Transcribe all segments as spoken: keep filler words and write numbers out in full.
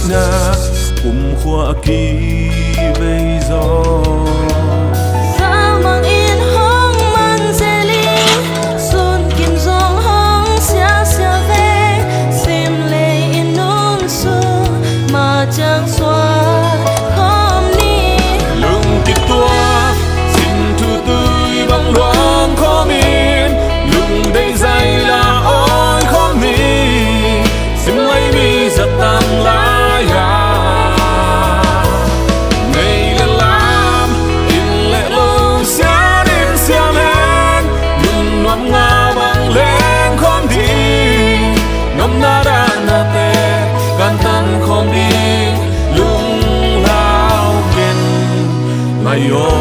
Na kumkhua a kivei zaw. Salmang in hong man zel in, sun kim zong hong sialsial ve. Sim lei in nun sung, ma ciang suan khawm ni. Lung kituak, sim thutui bang luang khawm in, lung deih zai la awi khawm ni. Sim lei mi zat tang lai-a, nei le lam, inn le lo, sian in siam hen, nun nuam nga bang leng khawm ding, nopna dahnate kantan khawm ding, lunglau ken, ngai aw.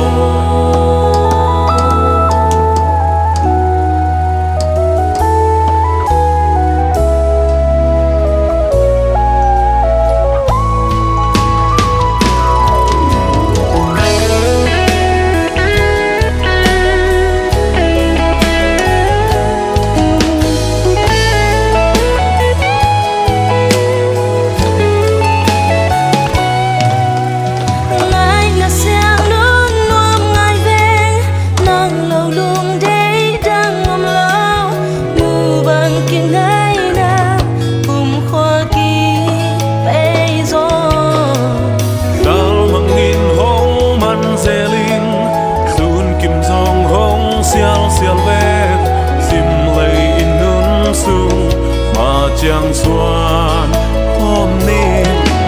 Ngai na siang nun nuam ngai veng, nang lo lungdei dang om lo, mu bang kingaina, kumkhua kipei zaw. Salmang in hong man zel in, sun kim zong hong sialsial vek, sim lei in nun sung, ma ciang suan khawm ni.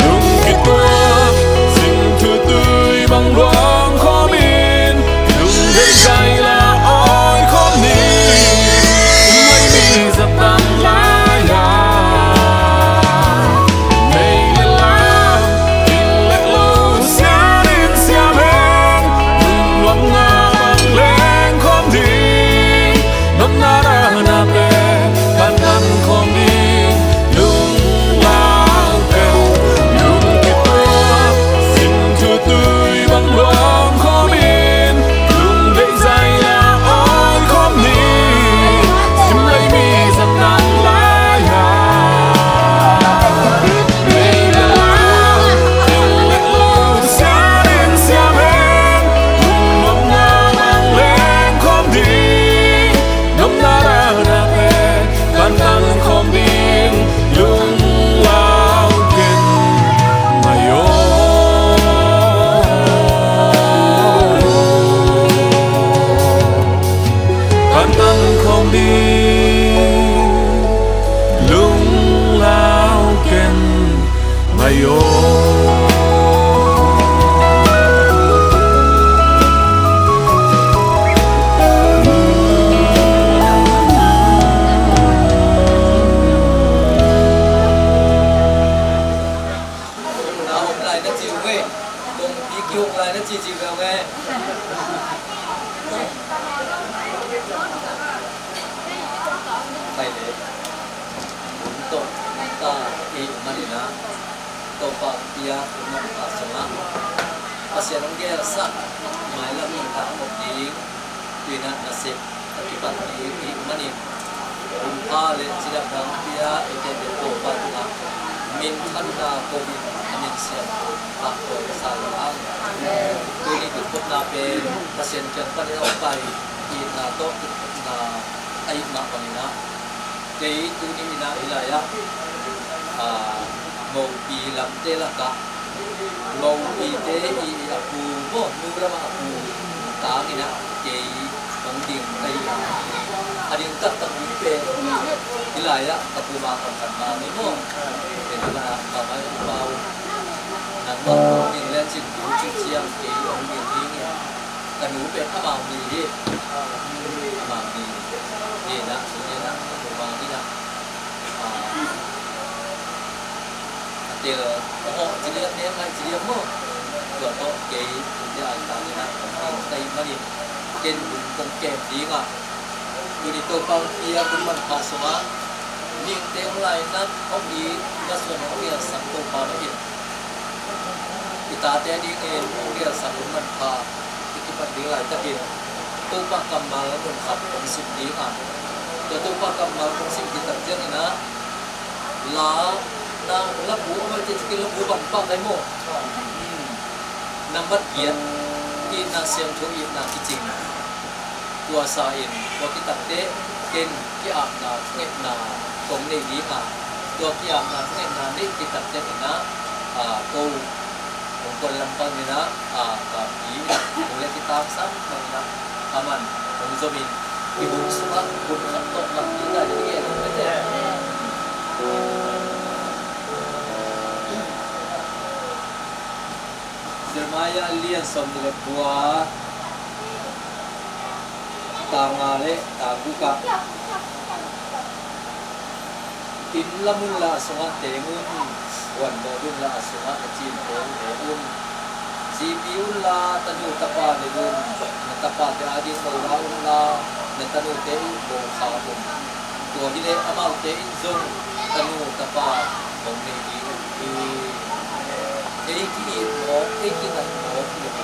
Lung kituak, sim thutui bang luang khawm in, lung deih zai la awi khawm ni. Sim lei mi zat tang lai-a, nei le lam, inn le lo, sian in siam hen, nun nuam nga bang leng khawm ding, nopna dahnate kantan khawm ding, lunglau ken, lung kituak, sim thutui bang luang khawm in, lung deih zai la awi khawm ni. Sim lei mi zat tang lai-a, nei le lam, inn le lo, sian in siam hen, nun nuam nga bang leng khawm ding, nopna dahnate kantan khawm ding, lunglau ken, ngai aw. Kantan khawm ding, lunglau ken, ngai aw. Kong na om lai na ci uh ngei. Kong pi ki hong lai na ci ci uh ngei. Khai le. Hun tawh ta i manin ah, Topa pia hun manpha sungah Pasian hong gelsak mailam in ka hong op ding, tu-in ah nasep ka kipat ding i manin, hun pha le cidam dang pia eite pen Topa tungah minthanna ko in a min siam ko, pahtawi ka sa lo ang. Tuni kikhopna pen Pasian kiang panin a hong pai itna tawh kikhopna ahih mah bangin ah, kei tuni in ah hih lai-ah, aa, mopi lamte lakah, mopite i, i a pu maw, nu lamah a pu tangin ah kei hong ding ka hi a, a ding taktak ding pen hih lai-ah ka pu Mang Kam Khan Mang hi maw. Pen hih lai-ah ka mai upa uh, nangmah hong ding len cin, tu ci ciang kei hong ding ding hi. Ka nu pen amau ni hi. Amau ni hi. Hi na, hi na, amau ni na. Ah, a tel, oh, ci liam ne, ngai ci liam maw. Tua tawh kei, kei ai ta ni na, kong kai manin, ken hun kong kem ding a. Tuni Topa hong pia hun manpha sungah, mihingte hong lainat, hong it, na suan hong gelsak Topa na hi. I tate dingin hong gelsak hun manpha i kipat ding laitakin Topa kammal mun khat kong sim ding a, tua Topa kammal kong sim khit tak ciangin ah, la Labu a maite cikin labu ban pah lai maw? Nambat giat, itna siangtho itna kicing. Tua sa in tua kitakte ken kiapna thungetna kong nei dinga, tua kiapna thungetna nei kitakte inah, a, ko Hong Kuan Lam Pang inah, a, ka pi inah, ko le kitang sang bang inah, aman hong zomin, i hun sungah hun khat tawh man ding a ding e. Jeremiah lian sawm nih le kua, ta nga le ta guk ah, inn lam unla a sungah teng un, huan mawk unla a sungah a cin teng un. Zipi unla tanu tapa nei un, na tapate ading mo la unla, na tanute uh mo kha un. Tua hileh amaute in zong tanu tapa hong nei ding uh hi. Ei ki-it mawk, ei kingaih mawk hi lo.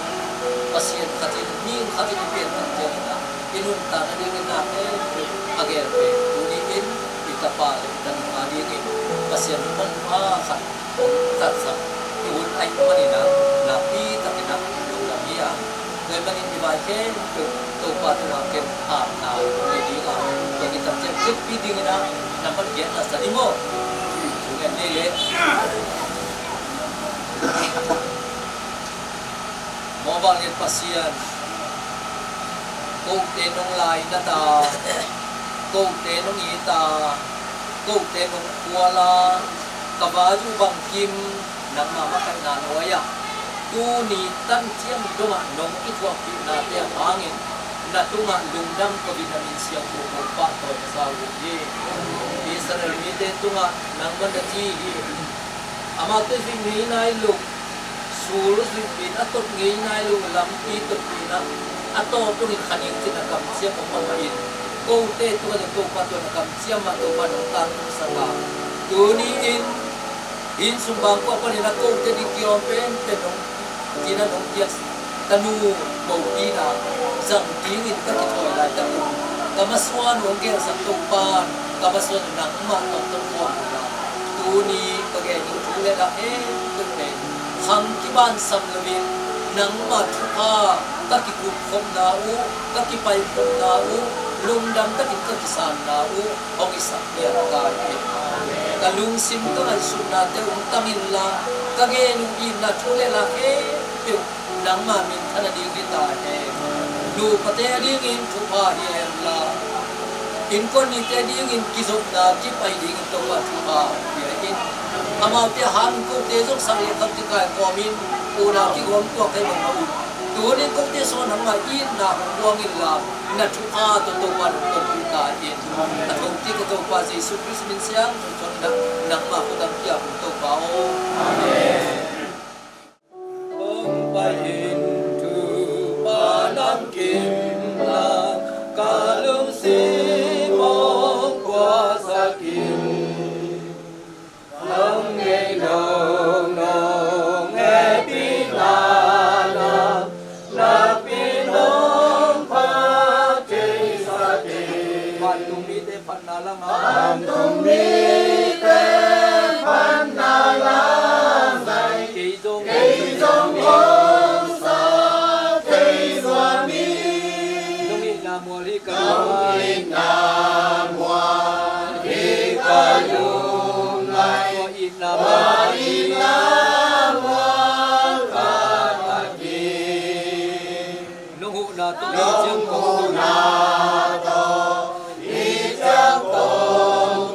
Pasian khat in, mi khat in i pianthak ciangin ah i nuntak nadingin nak ei a gel pen tuni in i tapa le i tanu adingin Pasian hong man pha khat hong tatsak i hun ahih manin ah nakpi takin ah lungdam hi a. Tua ahih manin i vai khempeuh Topa tungah ken apna nei ding a, tua kitak ciang cekpi dingin ah nambat giatna sa ding maw? Thu ngen nei leh. Mawhbang lian Pasian, kote nong lainat a, kote nong it a, kote nong khual a, ka vak uh bangkim nangma makaihna nuai-ah tuni tan ciang dongah nong kithuahpihnate hangin na tungah lungdam ko-in na min siangtho kong pahtawi ka sa uh hi. Israel mite tungah nangman na ci hi. Amaute zuih ngei nai lo, sul zuihpih in a tot ngei nai lo, lampi totpih in ah a tawp dongin kha ning cih na kamciam om mahmah in, kote tungah zong Topa tua na kamciam mah Topa nong tangtungsak a, tuni in inn sung bangkua panin a kote ding kiawm penpen nong, ci-in ah nong piak tanu mopina zang dingin ka kithawi laitak un, ka masuan uh hong gelsak Topa, ka masuan uh nangmah tawh tawh khawm unla, tuni ka gen uh thu le la khempeuh pen khang kibansam loin nangma thupha ka kikupkhopna uh, ka kipaikhopna uh, lungdam takin ka kisanna uh hong hisak pian ta in. Ka lungsim ka ngaihsutnate hong tang inla, ka gen uh itna thu le la khempeuh nangma minthan a ding hi ta hen. Nupate a dingin thupha hi henla, innkuan mite a dingin kizopna kipai dingin Topa thupha pia in. Amaute a hangin kote zong sak le kham kikaikhawmin unau kigawm tuak thei mahmah un. Tunin kote sungah nangma itna hong buang inla, na thupha tawh Topa nong tonpih ta in. A thongkik ka Topa Jesu Khrist min siangtho tawh nangma khut ah kiap in Topa aw. Amen. Hong pai in thupha namkim la, ka lungsim hong puaksak in. Nong nei nong nong hehpihna la, nakpi nong phat theisak in. Vantung mite phatna la ngah. Vantung mite phatna la ngah. Kei zong, kei zong hong sa thei lua mi. Nong itna mual hi ka lung. Nong itna mual hi ka lung. Tua itna mual, tua itna mual ka tak hi. Nong huhna tawh, nong huhna tawh, i ciang tawh,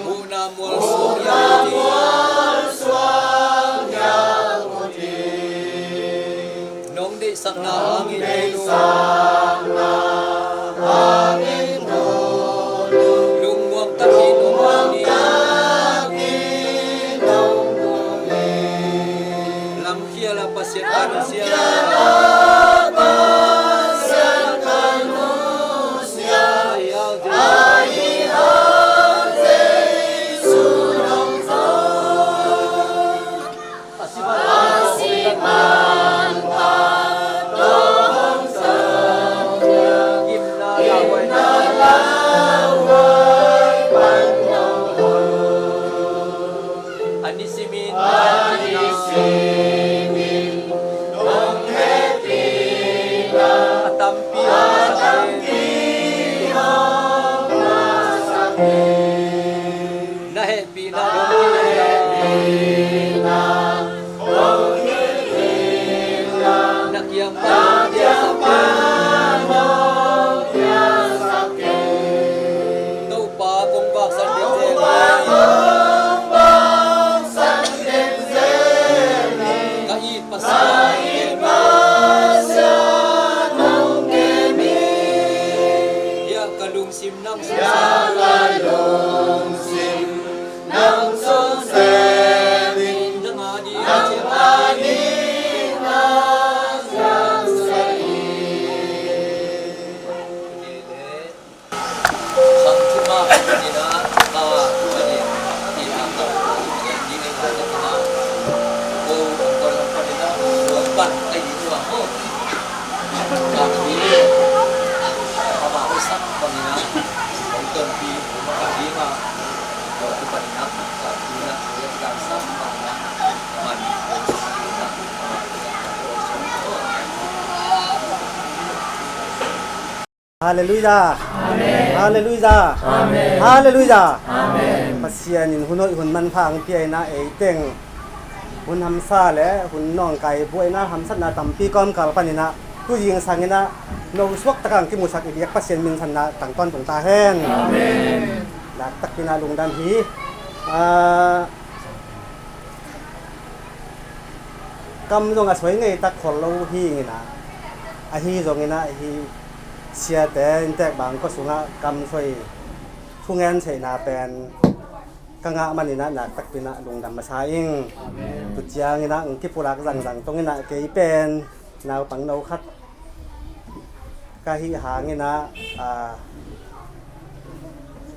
huhna mual suang, huhna mual suang hial ut hi. Nong deihsakna hangin, nong deihsakna hangin, lungmuang takin hong, lungmuang takin hong, lam khial a Pasian ka nusia. Lam khial a Pasian ka nusia. Ahi hang Jesu. Ahi hang Jesu nong zong. A si man, a si man tawh hong zong. Gimna lauhuai, gimna lauhuai pan nong hong. A ni Simin a tampi na hehpihna dong na kiang pan Topa kong vaksan ding zel. Ka it Pasian nong kem hi. Hiah ka lungsim nang sung sa. Nang sung sa. Nang a ding a ciang a ding a ciang sa. Khang thuma ni na ka pa ni ti a ka ni na ka na ko ko la pa ni na ko pa ka ni wa ho. Ka ni ka ma ko sa pa ni na ko ton pi ko ma ka ni ma ko pa ni na ka ni na ko ya ka sa pa ni na man ko sa ni na. Halleluijah. Amen. Halleluijah. Amen. Halleluijah. Amen. Pasian in hun hoih hun manpha ang pia inah eiteng hun hamsa le hun nawngkai buaina hamsatna tampi kawmkal paninah tu zingsang inah no suak takah ang kimusak i biak Pasian minsanna tangtawn tung ta hen. Amen. Lak takpinah lungdam hi. Ah, kam zong a soi ngei tak khol lo hi inginah ahi zonginah hi siate inntek bang kua sungah kam soi thungen theihna pen ka ngah maninah nak takpinah lungdam masa ing. Amen. Tu cianginah ang kipulak zangzang tonginah kei pen naupang no khat ka hih hanginah, ah,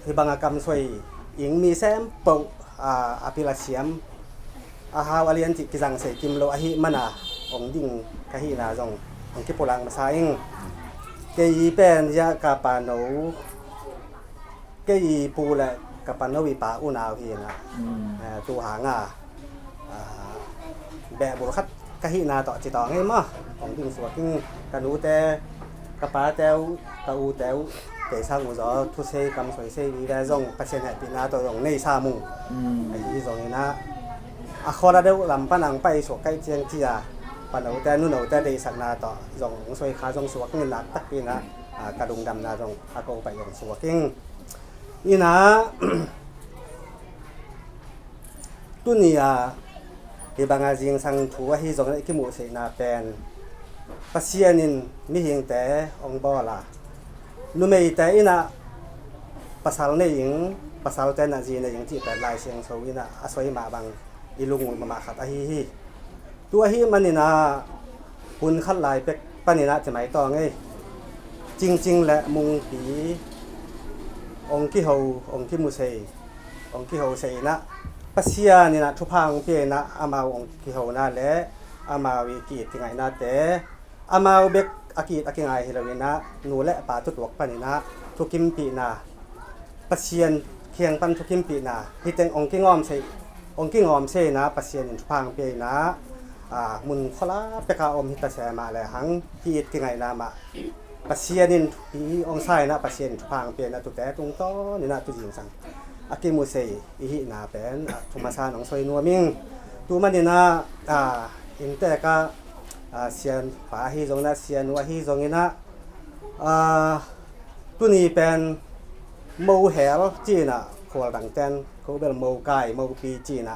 hih banga kam soi ing mi sempoh, ah, a pil a siam a hau a lian cih kizang sei kim lo ahi mana ong ding ka hihna zong ong kipulak masa ing. Kei pen ziah ka pa no kei i pu le ka pa no i pa unau hi inah, eh, tu hanga, ah, behbul khat ka hihna tawh ci tawng ei maw. Kong ding suak ing ka nute ka pate uh ka ute uh kei sang uh zaw thusei kam soi sei vive zong Pasian hehpihna tawh zong nei sa mung. Ahi zonginah a khol a deuh lam pan ang pai suak kaih ciang cia pa note nu note deihsakna tawh zong ong soi kha zong suak ing in nak takpinah, ah, ka lungdamna zong a ko paih zong suak ing. Inah tuni-ah hih banga zingsang thu ahi zongin i kimuhsehna pen Pasian in mihingte hong bawl a numeite inah pasal nei ing, pasalte inah zi nei ing cih pen Lai Siangtho inah a soi mah bang i lung uh mahmah khat ahi hi. Tu ahi maninah hun khat lai pek paninah ci mai tawng ei. Cingcing le Mungpi ong kiho, ong kimusei, ong kiho sei inah Pasian inah thupha ong pia inah amau ong kihona le amau i ki-it kingaihnate amau bek a ki-it a kingai hi loinah nu le pa tutuak paninah thukimpihna, Pasian kiang pan thukimpihna hiteng ong kingawm sei, ong kingawm sei inah Pasian in thupha ong pia inah, ah, mun khuala peka om hita se mah lehang ki-it kingaihna mah Pasian in thupi ong sa inah Pasian in thupha ong pia inah tute tungtawn inah tu zingsang a kimusei i hihna pen, ah, thu masa nong soi nuam ing. Tu maninah, ah, inntek ah, ah, sianpa ahi zonginah sianu ahi zonginah, ah, tuni pen mohel ci inah khual dangten ko bel mokai mopi ci inah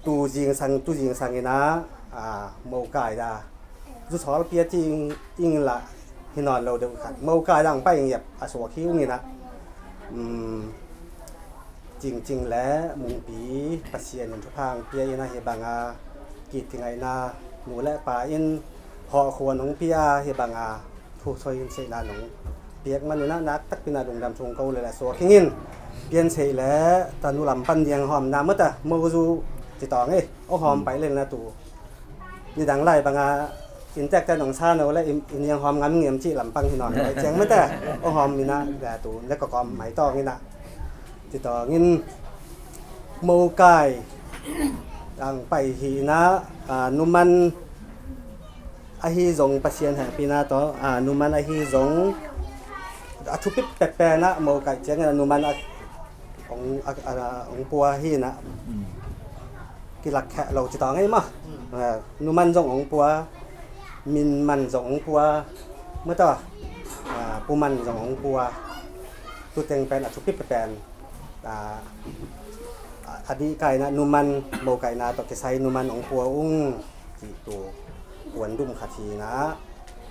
tu zingsang tu zingsang inah, ah, mokai da zu sawl pia ci ing, ing lah hi nawn lo deuh khat mokai dang pai ngiap a suak hi ung inah, um, Cingcing le Mungpi Pasian in thupha ong pia inah hih banga ki-it kingaihna nu le pa in hawhkhua nong pia hih banga thu soi in seihna nong piak maninah nak takpinah lungdam thung ko le le suak hingin pian seih le tanu lam pan niang hawmna mata mozu ci tawng ei. Ong hawm pai lel na tu nidang lai banga inntekte nong sa no le i niang hawm ngam ngiam cih lampang hi nawn lo ciang mate ong hawm inah le tu le ka kawm mai tawng inah ci tawngin mokai ang pai hi inah, ah, numan ahi zong Pasian hehpihna tawh, ah, numan ahi zong a thupi pekpen ah mo kaih ciangin ah numan a ong, a, a, ong pua hi inah. Mm. Kilak kheh lo ci tawh ngei maw. Mm. Ah, numan zong ong pua, min man zong ong pua, mataw, ah, pu man zong ong pua. Tuteng pen a thupi pekpen. Ah, a, a dih kaina numan mo kaihna tawh kisai numan ong pua ung cih tu puan dum khat hi inah.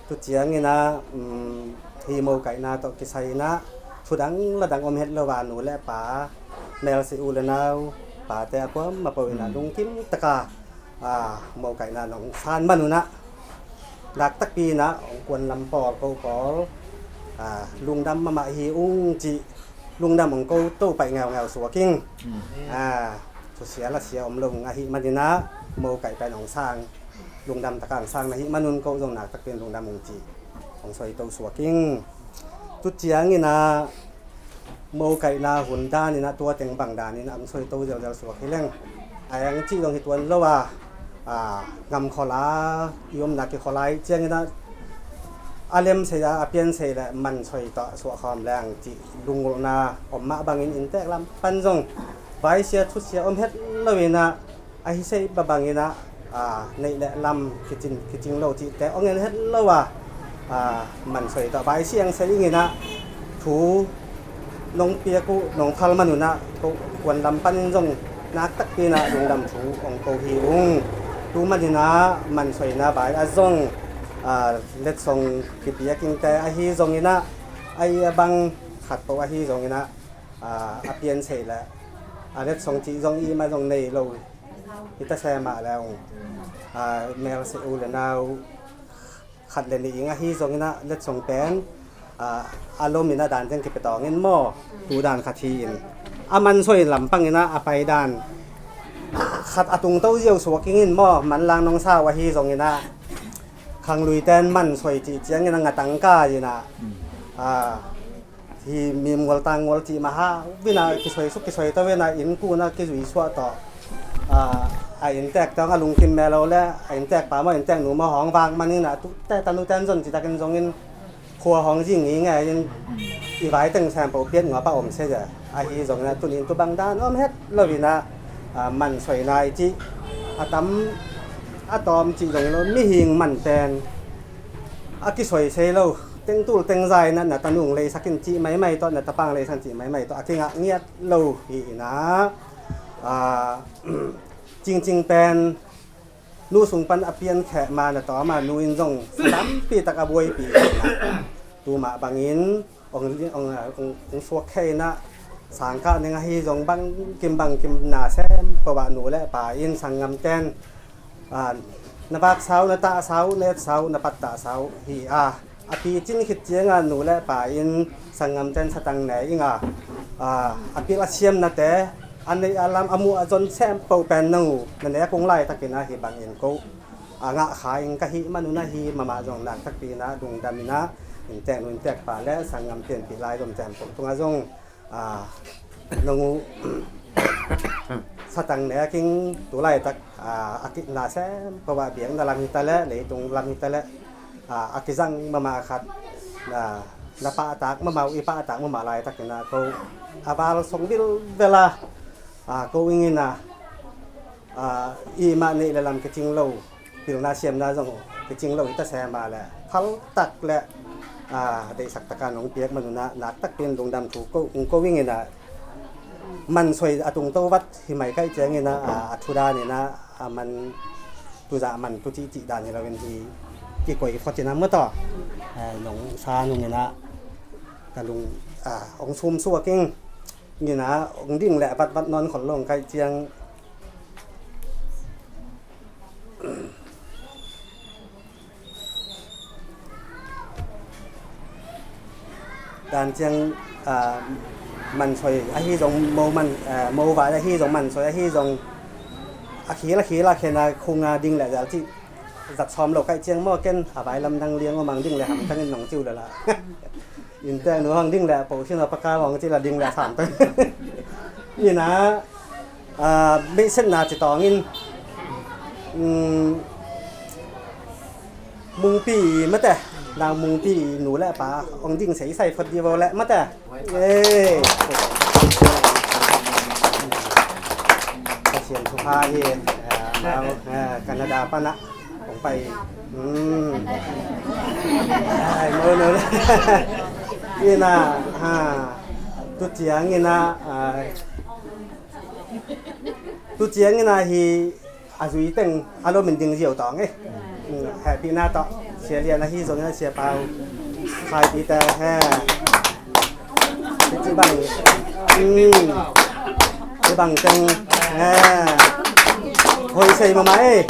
Tu ciangin ah, um, hi mo kaihna tawh kisai inah thudang ladang om het lo a nu le pa, melse u le nau, pate a kuamah peuh inah lungkim taka, ah, mo kaihna nong san man unah naktakpi inah ong kuan lam pawl ko pawl, ah, lungdam mahmah hi ung cih lungdam ong ko to paih ngeungeu suak ing. Mm. Ah, thusia lasia om lo ung ahih manin ah mo kaih pen ong sang, lungdam taka ong sang na hih manun ko zong naktakpi in lungdam ung cih ong soi to suak ing. Tu ciangin ah mo kaihna hun dan inah tua teng bang dan inah ong soi to zelzel suak hi leng. A eng cih zong hi tuan lo a, ah, ngam khol a i omna kikhol a i ciangin ah a lem sei a, a pian sei le man soi tawh suah khawm leng cih lungulhna om mah bangin inntek lam pan zong vaisia thusia om het lo inah, a hi sei ba bangin ah, ah, neih le lam kicin, kicing lo cihte ong en het lo a, ah, man soi tawh vaisia ong sei ing inah thu nong piak uh nong phal man unah ko kuan lam panin zong naktakpi inah lungdam thu ong ko hi ung. Tu manin ah man soina vai ah zong, ah, letsong kipiak ingte ahi zong inah, a i a bang khat peuh ahi zong inah, ah, a pian sei le a letsong cih zong i mah zong nei lo hi ta se mah le ung, ah, melse u le nau khat le nih ing ahi zong inah letsong pen, ah, a lom inah dan teng kipia tawng in maw, tu dan khat hi in a man soi lampang inah a pai dan khat a tung to ziau suak ing in maw, manlang nong sau ahi zong inah khanglui ten man soi cih ciangin a ngatang ka inah, ah, hi mim ngol tang ngol cih mah hau inah kisoi suk kisoi to inah inn kun ah kizui suah tawh, ah, a inntek tawh a lungkim melo le a inntek pa maw inntek nu maw hong vak man inah tute tanu ten zon citakin zongin khua hong zing ngi nge in i vai teng sem peuh piat ngua pa om se ze. Ahi zongin ah tunin tu bang dan om het lo inah, ah, man soina i cih a tam a tawm cih zong lo mihing man pen a kisoi sei lo. Tengtul tengza inah na tanu ong leisak in cih maimai tawh, na tapa ong leisak in cih maimai tawh a kingah ngiat lo hi inah, ah, cingcing pen nu sung pan a pian kheh ma na tawm a nu in zong sa tampi tak a buaipi hi inah. Tu mah bangin ong, ong, ong, ong suak kheh inah sangkah ning ahi zong bangkim bangkim na sem peuh ah nu le pa in sanggam ten, ah, na vak sau, na tah sau, na et sau, na pattah sau hi a, a picin khit cianga nu le pa in sanggam ten satang ne ing a, ah, a pil a siamnate a neih a lam a muh a zon sem peuh pen nang uh na nek ung laitakin ahi bangin ko a ngah kha ing ka hih manun ahi mahmah zong naktakpi inah lungdam inah inntek nu inntek pa le sanggam pianpih lai zom sem peuh tungah zong, ah, nong uh satang nek ing. Tu laitak, ah, a kihna sem peuh ah biakna lam hi ta leh leitung lam hi ta leh, ah, a kizang mahmah khat, ah, na pahtak mahmah uh i pahtak mahmah laitakin ah ko a val song vilvel a, ah, ko ing inah, ah, i mah neih le lam kicing lo, pilna siamna zong kicing lo hi ta se mah le phaltak le, ah, deihsak taka nong piak manun ah naktakpi in lungdam thu ko, ko ing inah. Man soi a tung to vat hi mai kaih ciangin ah, ah, a thu dan inah, ah, man tuzah man tu cihcih dan hi lo in hi kikoi phot inah mataw, ah, nong sa nung inah ka lung, ah, ong sum suak ing inah ong ding le vatvat nawn khol lo ong kaih ciang dan ciang, ah, man soi ahi zong mo man, ah, mo vai ahi zong man soi ahi zong a khil a khil a khen a khung a ding le zel cih zat sawm lo kaih ciang maw ken a vai lamdang liang aw mang ding le hamtang in nong ciu le la. Inntek nu hong ding le po sin a paka hong ci la ding le samtang. Inah Ah, meihsetna ci tawngin, um, Mungpi mate, nang Mungpi nu le pa ong ding seisai phot di vo le mate. Ee. Pasian thupha hi, ah, mau, ah, Canada pana ong pai. Hmm. Ai, mau no. Ina, ha. Tu ciang ina, ah, tu ciang ina hi a zui teng a lo min ding ziau tawng e. Hehpihna tawh Sia Lian ahi zongin a Sia Pau Khaipite he. Hi ci bang, hi bang teng he. Hoih sei mama e.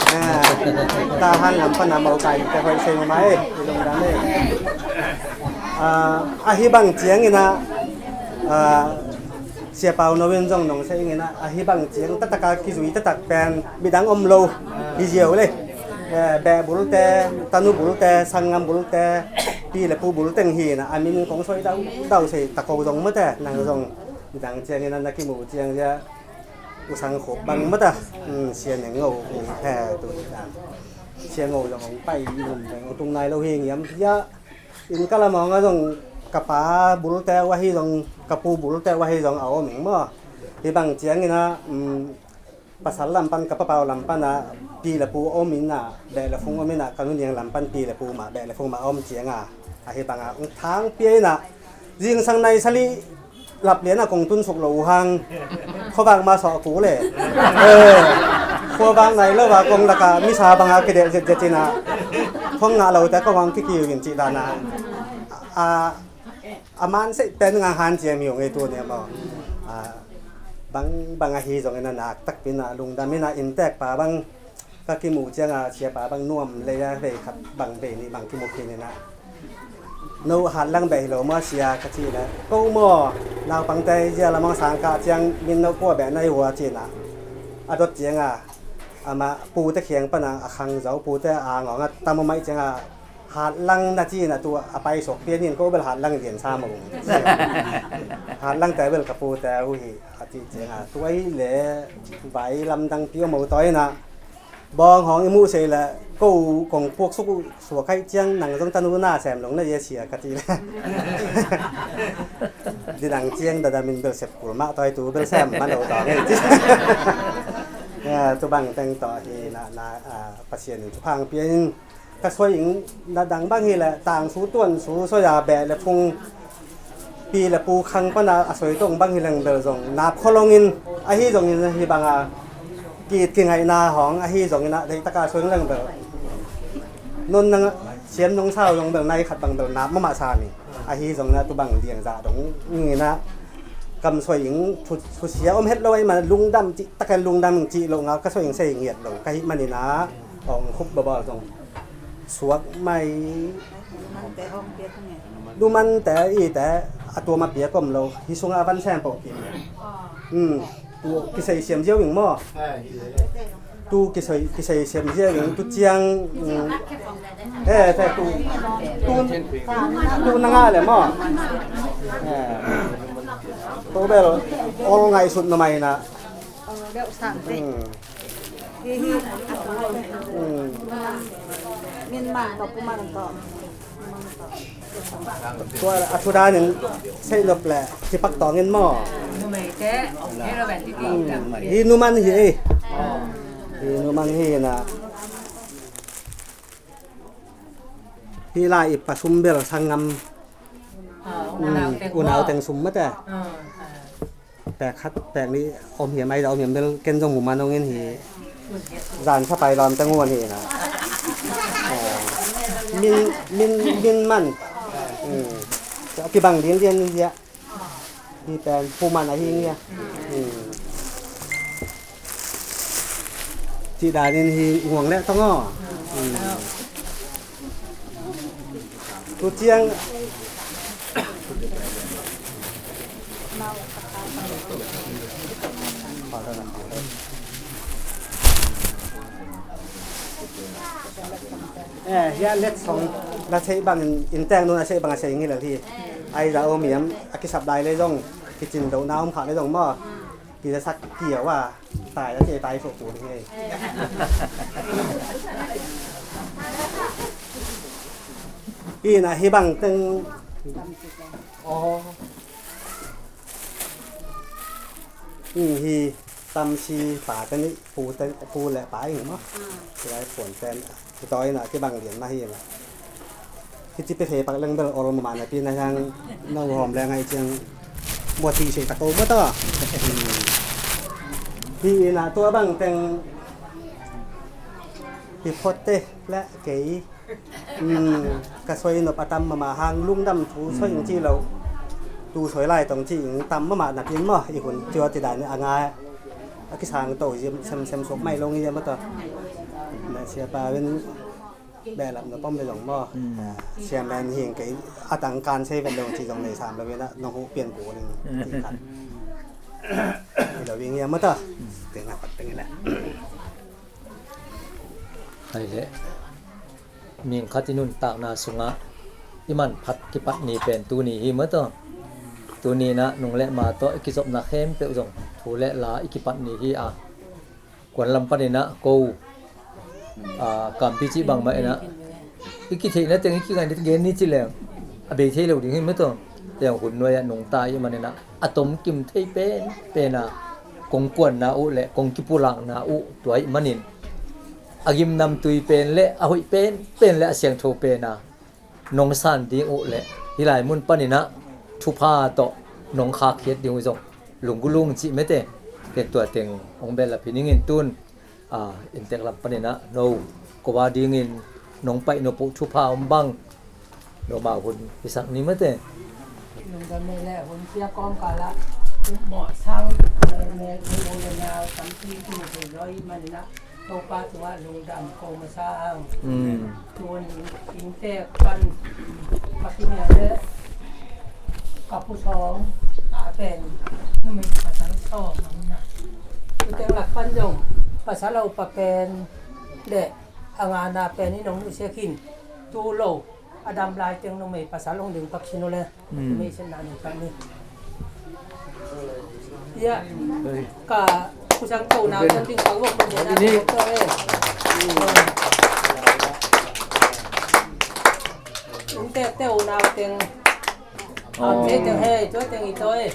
Tahan lam pana mau kai te hoih sei mama e. Hi lungdam e. Ahi bang ciangin a Sia Pau no in zong nong sei ing ina, ahi bang ciang taktak a kizui taktak pen midang om lo hi ziau le. Beh bulte, tanu bulte, sanggam bulte, pi le pu bul teng hi ina, a min kong soi dau dau sei tako zong mate, nang zong midang ciang ina na kimu ciang zia usang khup bang mata. Sia Neng Ngo he tu ina, Sia Ngo zong ong pai i lum teng ong tung nai lo hi ngiam zia. Inn ka lam hong a zong ka pa bulte uh ahi zong ka pu bulte uh ahi zong a om ing maw. Hi bang ciangin a, um, pasal lam pan ka papau lam pan a pi le pu om in a, beh le phung om in a, ka nu niang lam pan pi le pu mah beh le phung mah om ciang a, ahi bang a ong thang pia in a, zingsang nai sali lap lian a kong tun suk lo uh hang. Khuavak mah sawh ku le. Khuavak nai lo a kong lak a misa bang a kidelh zetzet in a, kong ngah lo te kong hong kikiu in cih dan a, a, a man seih pen ngang hanciam hi ung ei tu ni a maw. Bang bang ahi zongin a nak takpi in a lungdam in a inntek pa bang ka kimuh ciang a siapa bang nuam lei a vei khat bang vei nih bang kimu khin in a, no hatlang beh hi lo maw sia ka cih leh, ko maw naupangte zia lamang sang kah ciang min no kua beh na hi hua ci in a, a dot ciang a amah pute khiang pan a a khang zo, pute a ngawng a tam a maih ciang a, hatlang na ci in a tu a paisuak pian in ko bel hatlang lian sa maw. Hatlangte bel ka pute uh hi a cih ciang a, tuai le vai lamdang pi a mo tawi in a, bawng hawng i muh sei le ko kong puak suk uh suak kaih ciang nang zong tanu na sem long na zia sia ka cih le, dinang ciang dadam in bel sep kul mah tawi tu bel sem man lo taw ngei ci. Tu bang teng taw hi na na, Pasian in thupha hong pia in. Ka soi ing na dang bang hi leh tangsu tuansu soi a beh le phung pi le pu khang pan a a soi tong bang hi leng bel zong nap kholong in, ahi zongin hi bang a ki-it kingaihna hong ahi zongin a deihtak a soi leng bel non nang siam nong sau zong bel nai khat bang bel nap mahmah sa ni. Ahi zongin a tu bang liangzah dong in a kam soi ing thu, thusia om het lo ahi man lungdam cih takin lungdam ing cih lo ngal ka soi ing sei ngiat lo ka hih manin a ong khup babawl zong suak mai. Numante hong piak nge. Numante ite a tuam a piak om lo, hi sungah a van sem pawh kim. Hmm. Tu kisei siam ziau ing maw? Tu kisei, kisei siam ziau ing tu ciang. Hmm. Eh, te tu, tu, tu na ngah le maw? Eh. Tu bel ol ngaihsut na mai na. Ol deuh sang te. Hmm. Hi, hi. Hmm. Min man tawh, pu man tawh. Tua a thu danin seihnop le kipak tawngin maw? Numeite, hi lo ben titi. Hmm. Hi numan hi ei. Hi numan hi na. Hi lai i pasum bel sanggam. Unau teng sum mate. Pek khat pek nih om hiam, ai za om hiam bel ken zong muman ong in hi. Zan sa pai lawm teng uan hi na. Min, min, min man. Kibang ding ding ni zia. Hi pen pu man ahi ngia. Cih danin hi nguang leh tong aw. Tu ciang Eh, hia let song na sei bangin, inntek nun a sei bang a sei ngilel hi. Ai za om hiam a kisap lai le zong kicin do na om kha le zong maw. Kizasak kiau a. Tai a kei tai suak tu ding hi. Hi na hi bang teng. Aw. Hi hi tamsi pa teng hi pu teng pu le pa hi maw. Hi lai puan teng. Hi tawi na kibang lian mah hi la. Hi ci pe thei pak leng bel ol mama na pi na hiang na hawm leng ai ciang mua ti sei ta ko maw ta. Hi ina tua bang teng hi phot te le kei. Ka soi nop a tam mama hang lungdam thu soi ing ci lo. Tu soi lai tong ci ing tam mama na pi maw i hun cio ti dan a ngai. A kisang to sem sem sok mai lo ngi maw ta. Na sia pa wen Behlap na pom le zong maw. Siamen hing kei a tang kan sei vet lo ci zong nei sam lo ina nong hu pian ku ling ti khat. Lo ing ia mata. Teng na pat teng ina. Hai le. Ming khat i nuntakna sungah i man phat kipat ni pen tuni hi mata. Tuni na nung le ma tawh i kizopna khempeuh zong thu le la i kipat ni hi a. Kuan lam paninah ko, a, kampi cih bangmah inah i kitheihna teng i kingaihna teng gen ni ci leng a bei thei lo ding hi mataw. Teng hun nuai-ah nungta ih maninah a tomkim thei pen pena kong kuanna uh le kong kipulakna uh tua ih manin a gimnamtui pen le a hoih pen pen le a siangtho pena nong san ding uh le hih lai mun paninah thupha tawh nong khakhiat ding uh zong lunggulung cih mete. Ken tua teng hong bel a phi ningin tun, a, inntek lam paninah no ko a dingin nong paih nop uh thupha om bang no mau hun hisak ni mete. Lungdam nei le hun sia kawm kala mawh sang mel u le nau tampi tu thei lo ih maninah Topa tungah lungdam ko masa ang. Tun inntek pan ka kinial le ka pu sawm a pen numei pasal sawm ang na. Tuteng lak pan zong pasal a upa pen le a ngana pen in hong nusia khin tu lo a dam lai teng numei pasal hong ding pak sin uh le. Information na ni khat ni. Ya. Ka kusang to na kan ding kau wok kan na ni to eh. Ung tek te u nau teng. Am te teng he, to teng i to eh.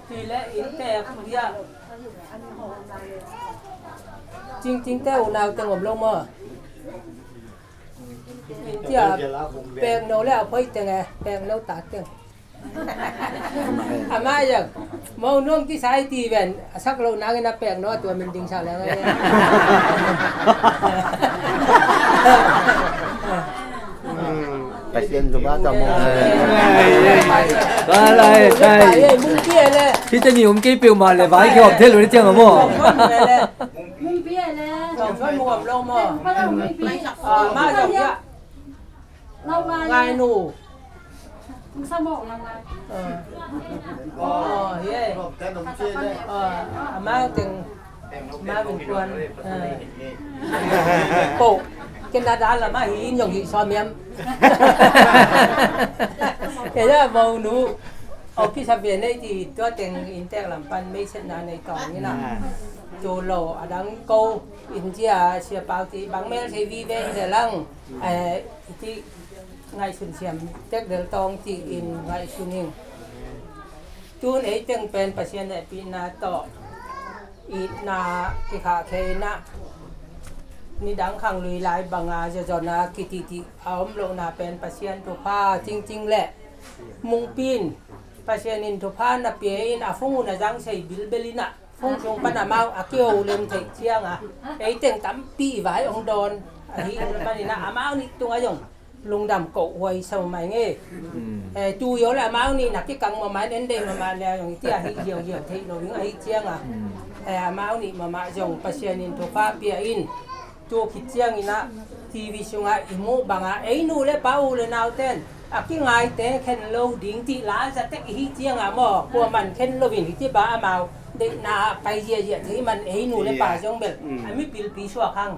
Ti le in tek ya. Cing cing te u nau teng om lo maw. Tia pek no le a phoi teng e, pek no ta teng. Ama yang mo nuam ti sai ti ven a sak lo nangin a pek no a tua min ding sa le ngai. Pasian tu ba ta mo. Ba lai kai. Mung ti le. Hita ni um kei peuhmah le vai kei om thei lo ni tiang a maw. Mung pi le. Mung pi le. Mung pi. Ah, ma zong ya. Ngai nu. Amau teng ma min kuan. Ko ken na dan la ma hi in yong hi som yam. Ke ya mo nu. Office a ve nei ti tua teng in tek lam pan mei set na nei tong ina. Tu lo adang ko in tia sia pau ti bang mel sei vi ve in de lang. Iti ngaihsun siam tek del tawng ci-in ngaihsun ing. Tun ei teng pen Pasian hehpihna tawh itna kikhahkhia inah nidang khang lui lai banga zozona kitihtih a om lohna pen Pasian thupha cingcing le mungpin Pasian in thupha na pia in a fung un a zang sei bilbel inah Fung sung pan amau a kio lem theih cianga ei teng tampi vai ong dawn ahi ing le maninah amau nih tungah zong lungdam koh huai sau mai nge. Tu yo le amau nih na kikang mamah en deih mamah le zong iti ahi ziauziau theih lo ing ahi cianga amau nih mamah zong Pasian in thupha pia in. Tu khit cianginah T V sungah i muh bangah ei nu le pa u le nauten a kingaite khen lo ding ti la zatek ihi ciangah maw kua man khen loin hiti ba amau deihna pai ziazia thei man ei nu le pa zong bel a mipilpi suak hang.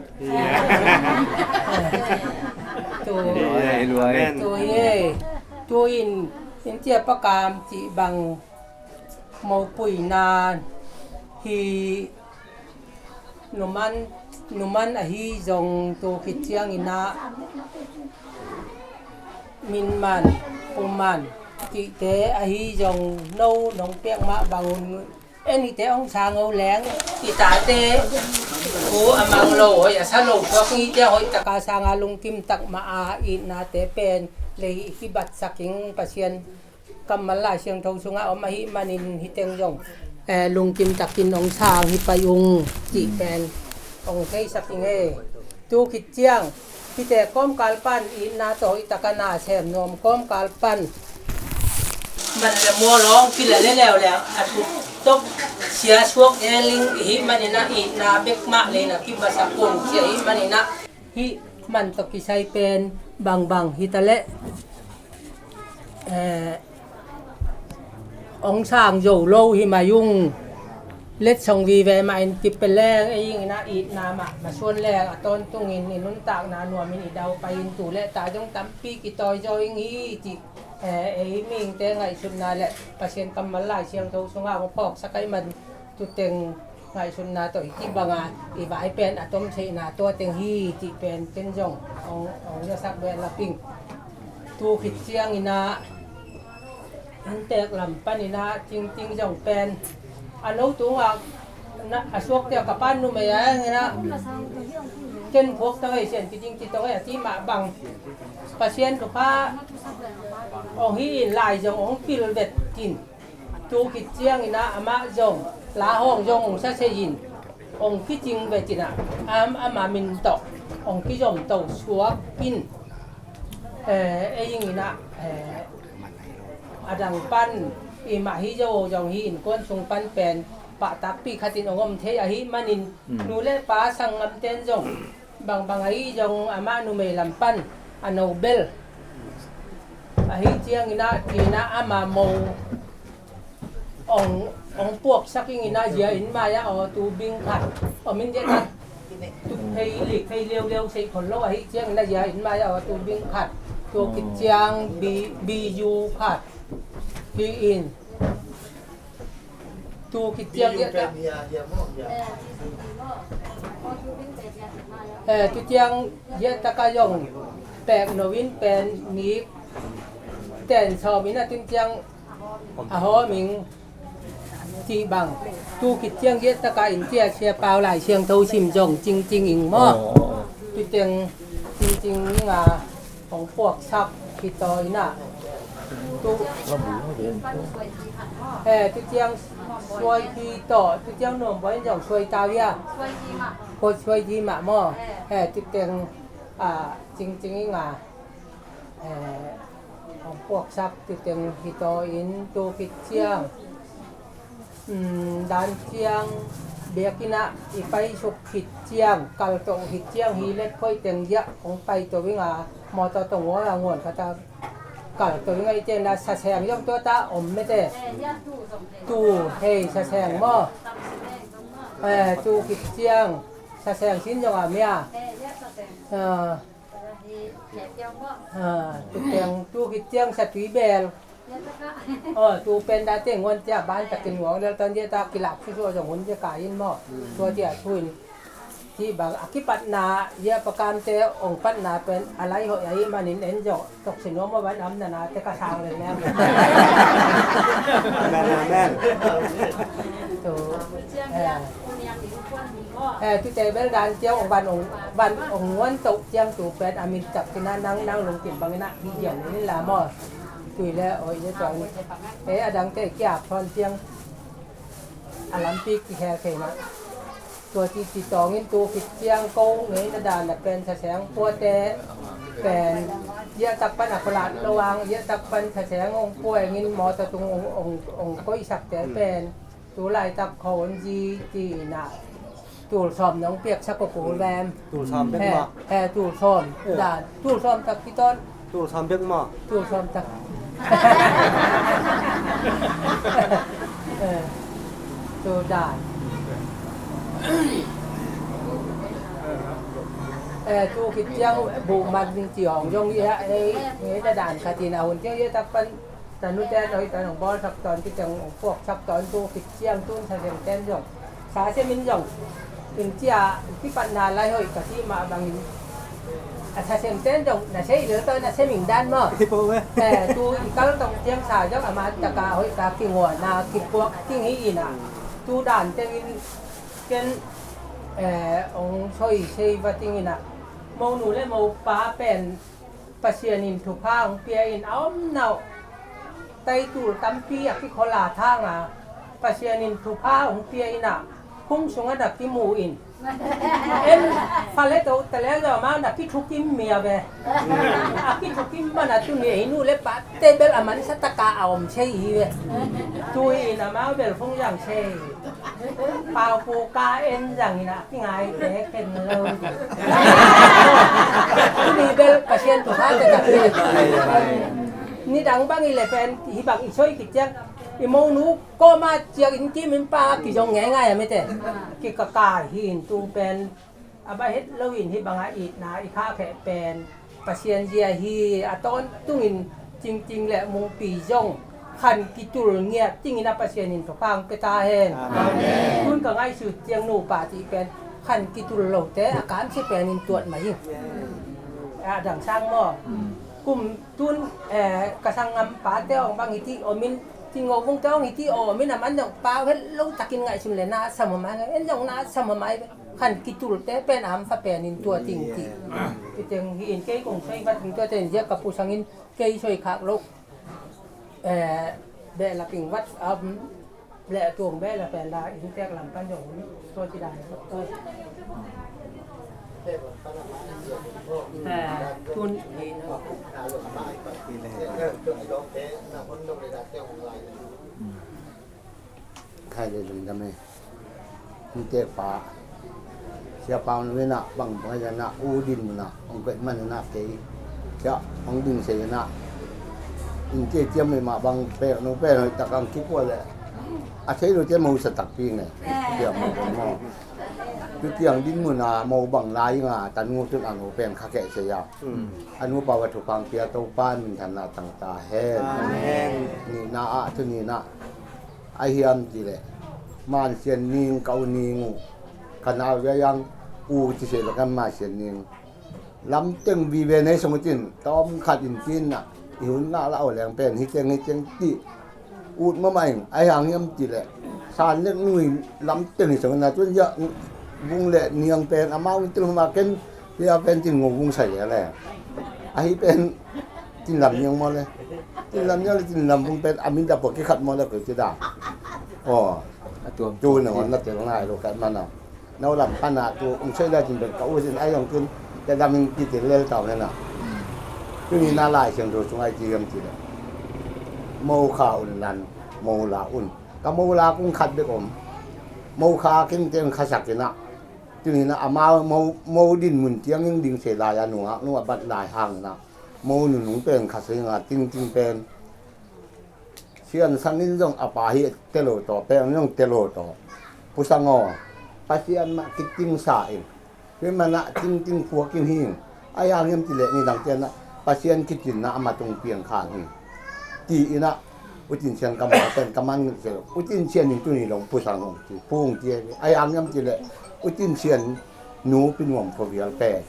Tu hi e. Tu in Intia pakam cih bang mopuina hi. Numan, numan ahi zong tu khit ciangin ah minman, puman cihte ahi zong no nong piak mah bangun en hite hong sang o leng i tate u a mang lo hoih a sa lo thuak ngite hoih taka sanga lungkim tak mah a itnate pen lei i kibatsak ing. Pasian kammal Lai Siangtho sungah om ahih manin hiteng zong, eh, lungkim takin hong sang hi pai ung cih pen hong theisak ing e. Tu khit ciang hite kawmkal pan itna tawh hoih taka na sem nuam kawmkal pan man le mual hong kila le leuleu a tuk tok sia suak e ling ihih manin ah itna bek mah lei na kibasak un cia ihih manin ah hih man tawh kisai pen bangbang hi ta leh, eh, hong sang zo lo hi mai ung. Letsong vive mah in kipia leng ei ing in ah itna mah masuan leng a tawntungin i nuntakna nuamin i dau pai in tu le ta zong tampi kitawi zaw ing hi cih, eh, ei mihingte ngaihsutna le Pasian kammal Lai Siangtho sungah hong phawksak ahih man tuteng ngaihsutna tawh hih banga i vai pen a tomtheihna tua teng hi cih pen ken zong hong, hong zasak beh lap ing. Tu khit ciangin ah inntek lam panin ah Cingcing zong pen a no tungah a suakte ka pan numei a hangin ah ken phuak ta vei sian kiting kitong ei a ti mah bang Pasian thupha hong hi in lai zong hong pil vet in. Tu khit ciangin ah amah zong lahawng zong hong sasei in hong kicing vet in ah am ama min tawh hong kizom to suak in, eh, ei ing in ah, eh, a dang pan i mah hi zo zong hi innkuan sung pan pen pahtakpi khatin hong om thei ahih manin nu le pa sanggamten zong bangbang ahi zong amah numei lam pan a no bel ahi ciangin ah tina ama mo hong, hong puaksak ing in ah zia in mai ah aw tu bing khat om in diat ah tu phei lik phei liauliau sei khol lo ahi ciangin ah zia in mai ah aw tu bing khat tu khit ciang bi, bi zu khat hi in. Tu khit ciang ziah tak, eh, tu ciang ziah taka zong pek no in pen nik ten sawm in a tun ciang a hawm ing cih bang. Tu khit ciang ziah taka in cia sia pau lai siang tho sim zong Cingcing ing maw? Tu teng Cingcing ing a hong puaksak hi taw in ah tu, eh, tu ciang suai hi taw, tu ciang nuam buai in zong suai tau hia? Ko suai hi mah maw? Eh, tu teng, ah, Cingcing ing a, eh, hong puaksak tu teng hi taw in tu khit ciang dan ciang biakinn ah i paisuk khit ciang kalto khit ciang hi let khoih teng ziah hong paito ing a mawtaw tong uang a nguan khat a kalto ing a i ciangin a saseng zong tua ta om mete. Tu hei saseng maw? Eh, tu khit ciang saseng sin zong a mia. Ah. Ah, tu teng tu khit ciang satui bel. Oh, tu pen date nguan cia ban takin nguang lel tan dia ta kilak susuah zong hun dia ka in maw. Tua dia thu in. Ti bang a kipatna dia pakamte ong patna pen a lai hoih ahi manin en zong toksin nuam a van am nana te ka sang lel neng. Amen, amen. Tu, eh. Eh, tu te bel dan ciang ong van ong, van ong nguan toh ciang tu pen a min cak tina nang nang lungkim bangin a hi ziau ni la maw. Tui le oi le tuang. Eh, a dang te kia phon ciang a lampi kikhel thei na. Tua ti ti tawngin tu khit ciang ko ngei na dan a pen saseng puate pen ziah tak pan a kolat lo ang ziah tak pan saseng ong puai ngin mawtaw tung ong, ong, ong koihsak te pen. Tu laitak kho un zi ti na. Tul sawm nong piaksak ko kul vem. Tul sawm bek mah. He, he, tul sawm. Eh. Dan. Tul sawm tak kiton. Tul sawm bek mah. Tul sawm tak. Eh. Tu dan. Eh, tu khit ciang bu man ding ci hong zong ia, eh, eh, da dan khatin a hun ciang ia tak pan Tanute an hoih tan hong bawlsak tawn, kiteng hong puaksak tawn, tu khit ciang tun thasem ten zong, thasem in zong, in cia kipatna lai hoih ka cih mah bangin, a thasem ten zong na sei lel tawn, na sem in dan maw. Eh, tu i kal tong ciang sa zong a man taka hoih ka kinguahna kipuak ting hi in a, tu dan tengin ken, eh, hong soi sei va ting in a, monu le mopa pen Pasian in thupha hong pia in a om nawh. Taitul tampi a kikhola thang a, Pasian in thupha hong pia in a, khung sungah na kimu in. En fale to tale lo ma na kithukim mia ve. A kithukim mana tuni ei nu le pa te bel a mansa taka a om sei hi ve. Tu hi in amau bel phung yang sei. Pau pu ka en zang in a kingai te ken lo. Tuni bel Pasian thupha te tak hi. Nidang bang i le pen hi bang i soi khit ciang i monu koma ciang in kim in pa kizong ngeingai a mite. Kikakai hi in tu pen a ba het lo in hi banga itna i kha kheh pen Pasian zia hi. A tawntungin Cingcing le Mungpi zong khan kitul ngiat dingin a Pasian in thupha hong pia ta hen. Amen. Tun ka ngaihsut ciang nupa cih pen khan kitul lote a kamsia pen in tuat mah hi. A dang sang maw? Kum tun, eh, ka sanggam pate hong bang hiti om in, Cing Ngo Vung te hong hiti om in a man zong pau het lo takin ngaihsun le na sam a mai, en zong na sam a mai. Khan kitulte pen a hamsa pen in tua ting ti. Kiteng hi in kei kong soi vat in tua ten ziak ka pu sangin kei soi khak lo. Eh, behlap in vat, um, le tuang behlap pen la in tek lam pan zong tua ci dan tua. Eh, tun hi no. Khai le lungdam e. Hong tek pa Sia Pau Nu in ah bangbang a zan ah u din mun ah hong koih man in ah kei sia hong ding sei in ah in kei ciam mah bang pek nu pen hoih tak ang kipua le a thei lo ciam hong sa takpi nge. Ciam hong koih maw. Tu tiang din mun ah mo bang lai nga tan ngu tun a nu pen kha keh sei a. A nu pau a thupha hong pia Topa min thanna tang ta hen. Amen. Nihna ah tu ni in ah a hiam cih leh mansian ning ka u ning uh ka nau zia yang u ci se leh kan mansian ning lamteng vive nei song utin tawm khat in tin ah i hun ngah lah aw leng pen hi teng hi teng ti ut mahmah in a hiang hiam cih leh san lek nui lamteng hi song in ah tun zia vung le niang pen amau in til huma ken Tia pen tin ngo vung sai le le. Ahi pen tin lam niang maw le. Tin lam niang le tin lam vung pen a min da pua kikhat maw le koi ti da. Aw. A tuam. Tu na ngon na tel ngai lo khat mana. Nau lam pana tu ung sai la tin pen ka u sin ai long tin te dam in ki tel le tau na na. Tu ni na lai siang tu sung ai ti gam ti le. Mo kha un lan, mo la un. Ka mo la kung khat bek om. Mo kha king teng kha sak ina. Tuni in ah amau mo, mo din mun tiang in ding se lai a nungak nung a bat lai hang in ah mo nunung pen kha se nga tingting pen sian sang in zong a pa hi telo to pen zong telo to. Pu Sang aw, Pasian mah kiting sa in. Pen man ah tingting puak in hing. A yang hiam ti leh ni dang tian ah Pasian kitin na a matung piang khang hing. Ti in ah U Tin Sian ka ma pen ka man ngil se lo. U Tin Sian in tuni long Pu Sang hong ti. Pu hong ti e. A yang hiam ti leh U Tin Sian nu Pi Nuam Khua Vial pen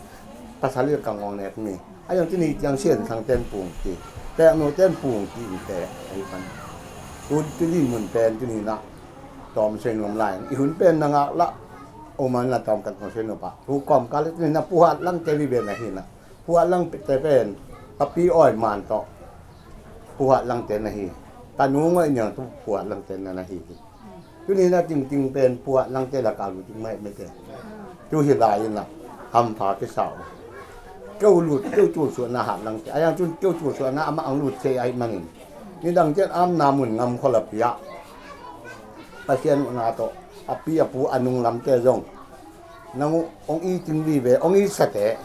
pasal ka ngong nek mi. A yang tuni tiang Sian Sang ten Pu hong ti. Pek nu ten Pu hong ti in te. Ai pan. Tu, tu din mun pen tuni na. Tawm soi nuam lai. I hun pen na ngak lah. O man na tawm kat ngong soi nuam pa. Pu Kom ka le tuni na Pu Hat Lang te vi ben na hi na. Pu Hat Lang te pen ka pi awi man tawh Pu Hat Lang te na hi. Ka nu ngoi niang tu Pu Hat Lang te na na hi hi. Tuni na tingting pen Pu Hat Lang te la ka lut ding mai mai te. Tu hi lai in la hampha kisa uh. Keu lut, keu cul suah na Hat Lang te. A yang tun keu cul suah na amah ang lut se ai manin. Ni dang tian am na mun ngam khol a pia. Pasian uh na tawh a pi a pu a nung lam te zong. Nang uh ong i ting vive, ong i sa te.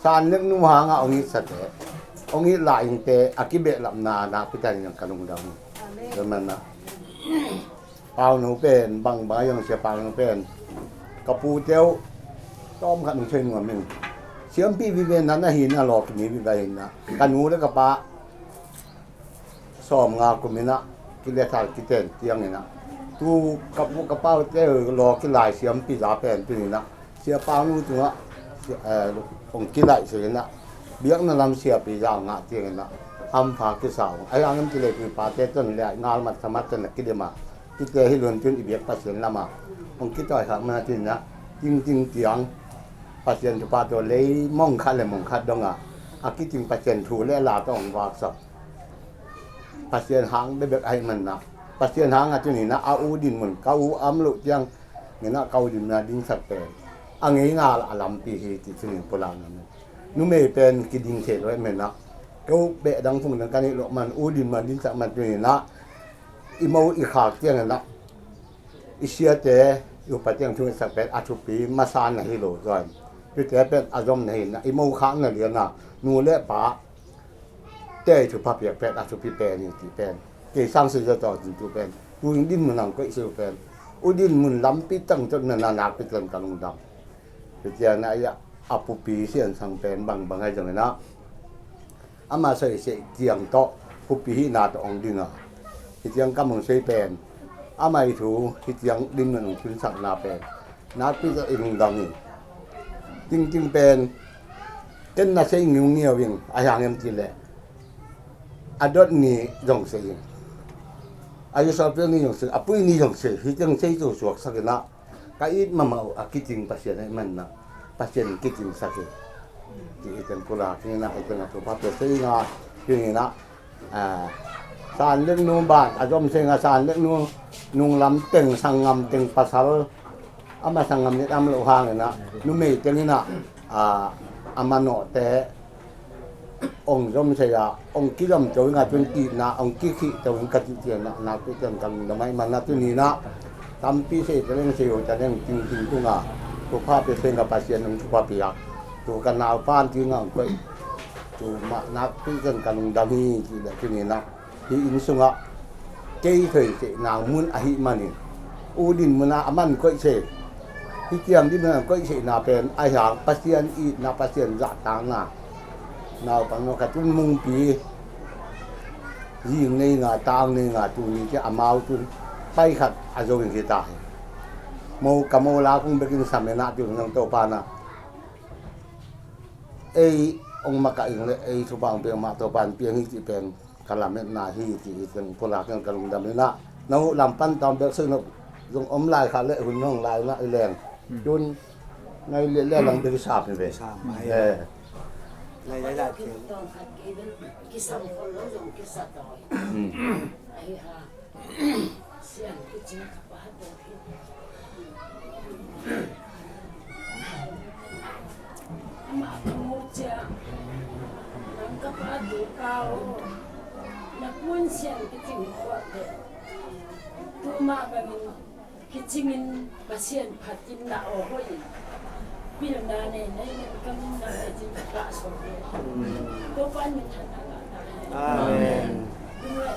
San lek nu hanga ong it sate, ong it la ingte a kibehlapna nakpi takin ka lungdam. Amen. Tua manah Pau Nu pen bangbang a zong sia Pau Nu pen ka pute uh tawm khat hong thei nuam in siampi vive na na hi na lawkimi vive hi na ka nu le ka pa Sawmnga kum in ah, kilethal kiten tiang in ah, tu ka pu ka paute law kilai siampi za pen tu in ah, Sia Pau Nu tungah, eh, hong kilaih se in ah, biakna lam siapi za ngah tiang in ah, hampha kisa ung. Ahi hangin kilei pi pate ton le ngal mat thamat ton a kidim a, kite hi lun tun i biak Pasian lam a hong kitawi khak man a tu in ah, tingting tiang Pasian thupha tawh lei mong khat le mong khat dong a, a kiting Pasian thu le la tawh hong vaksak. Pasian hang bekbek ahih man ah, Pasian hang a tu in ah, a u din mun, ka u a om loh tiang in ah, ka u din mun a dingsak pen a ngei ngal a lampi hi ti tu in pulak na. Numei pen kiding thei lo ahih man ah, ka u beh dang phung dang ka neih loh man, u din mun a dingsak man tu in ah, i mo i khak tiang in ah, i siate, i upa tiang thu ngetsak pen a thupi masa na hi lo zaw in, tute pen a zom na hi in ah, i mo khak na lian a, nu le pa te thupha piak pen a thupi pen hi ti pen, kei sang si zaw tawh tin tu pen, tu in din mun ang koih si uh pen, u din mun lampi tang tot na na nakpi tang ka lungdam. Tua ciang a, a pupi Sian Sang pen bangbang ahi zongin ah, ama soisei ciang tawh pupi hihna tawh hong ding a, hih ciang ka mong sei pen, ama i thu hih ciang din mun hong tunsakna pen nakpi tawh i lungdam hi. Tingting pen ken na sei ngiungiau in, a hiang em cih leh, a dot ni zong sei in, a yusawpil ni zong sei, a pui ni zong sei, hih ciang sei tu suaksak in ah, ka it mahmah uh a kicing Pasian ahih man ah, Pasian in kicingsak hi. Ci hi teng pulak hi in ah, hih teng a thupha pia sei in ah, hi in ah, a, San Lek Nu ban a zom sei in ah, San Lek Nu nunglam teng, sanggam teng pasal, ama sanggam nih tam loh hang in ah, numei teng in ah, a, a manawhte hong zom sei a, hong kizom to in ah, tun itna hong kikhih to in ka cih ciang ah, nakpi teng ka lungdam ahih man ah, tuni in ah tampi sei ta leng, sei uh ta leng, tingting tung a thupha pia sei in ah, Pasian hong thupha pia a, tu ka naupa in ti in ah hong koih, tu mah nakpi teng ka lungdam hi. Cih leh tuni in ah hih inn sungah kei thei seh nang mun ahih manin, u din mun ah a man koih se, hih ciang din mun ah koih sehna pen a hiang Pasian itna, Pasian zahtakna, naupang no ka tun mungpi, zing nei nga, tang nei nga, tuni ciang amau tun pai khat a zo in hi ta hi. Mo ka mo la kung bekin sam in ah, tu nang Topa in ah, ei hong makaih in leh ei thupha hong pia mah Topa in piang hi cih pen ka lametna hi, ci hi teng pulak in ka lungdam in ah, na uh lam pan tawm bek soi nop zong om lai kha leh hun hong lai in ah i leng. Tun ngai leh leh lang bek i sam hi ve. Sam, ai. Eh. Ngai lai lai. Tawm khat kei bel kisam khol lo zong kisa tawi. Hmm. Ai ha. Sian kicing ka pa dawk hi. Amah ka mu ciang, nang ka pa tu ka aw, na kun Sian kicing khawh teh, tu mah bangin kicingin Pasian phatin na aw hoih in. Pilna nei nei men ka min na nei cin ka sawm ve. Topa min thanna ngah ta hen. Amen. Tua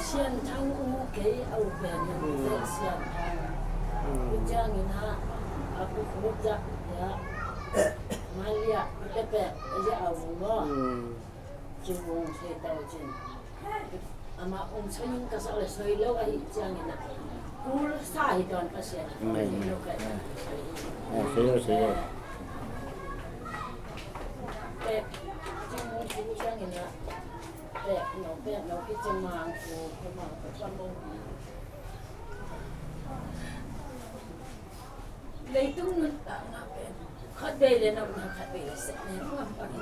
Sian Thang U kei a u pen in pen Sian Thang. Tua ciangin ha a pu khu ja ya Malia te pe ya a u maw. Ci hong thei tau cin. Amah hong soi in ka sak le soi lo ahih ciangin ah, kul sa hi tawn Pasian ah. Amen, amen. Soi hi. Ah, soi lo, soi lo. Pek, ci hong thei ciangin ah, pek no, pek no, kici mang ku, ku mang ku, ku mang ku. Leitung nuntakna pen khat vei le nopna, khat vei le sepna ngam pah hi.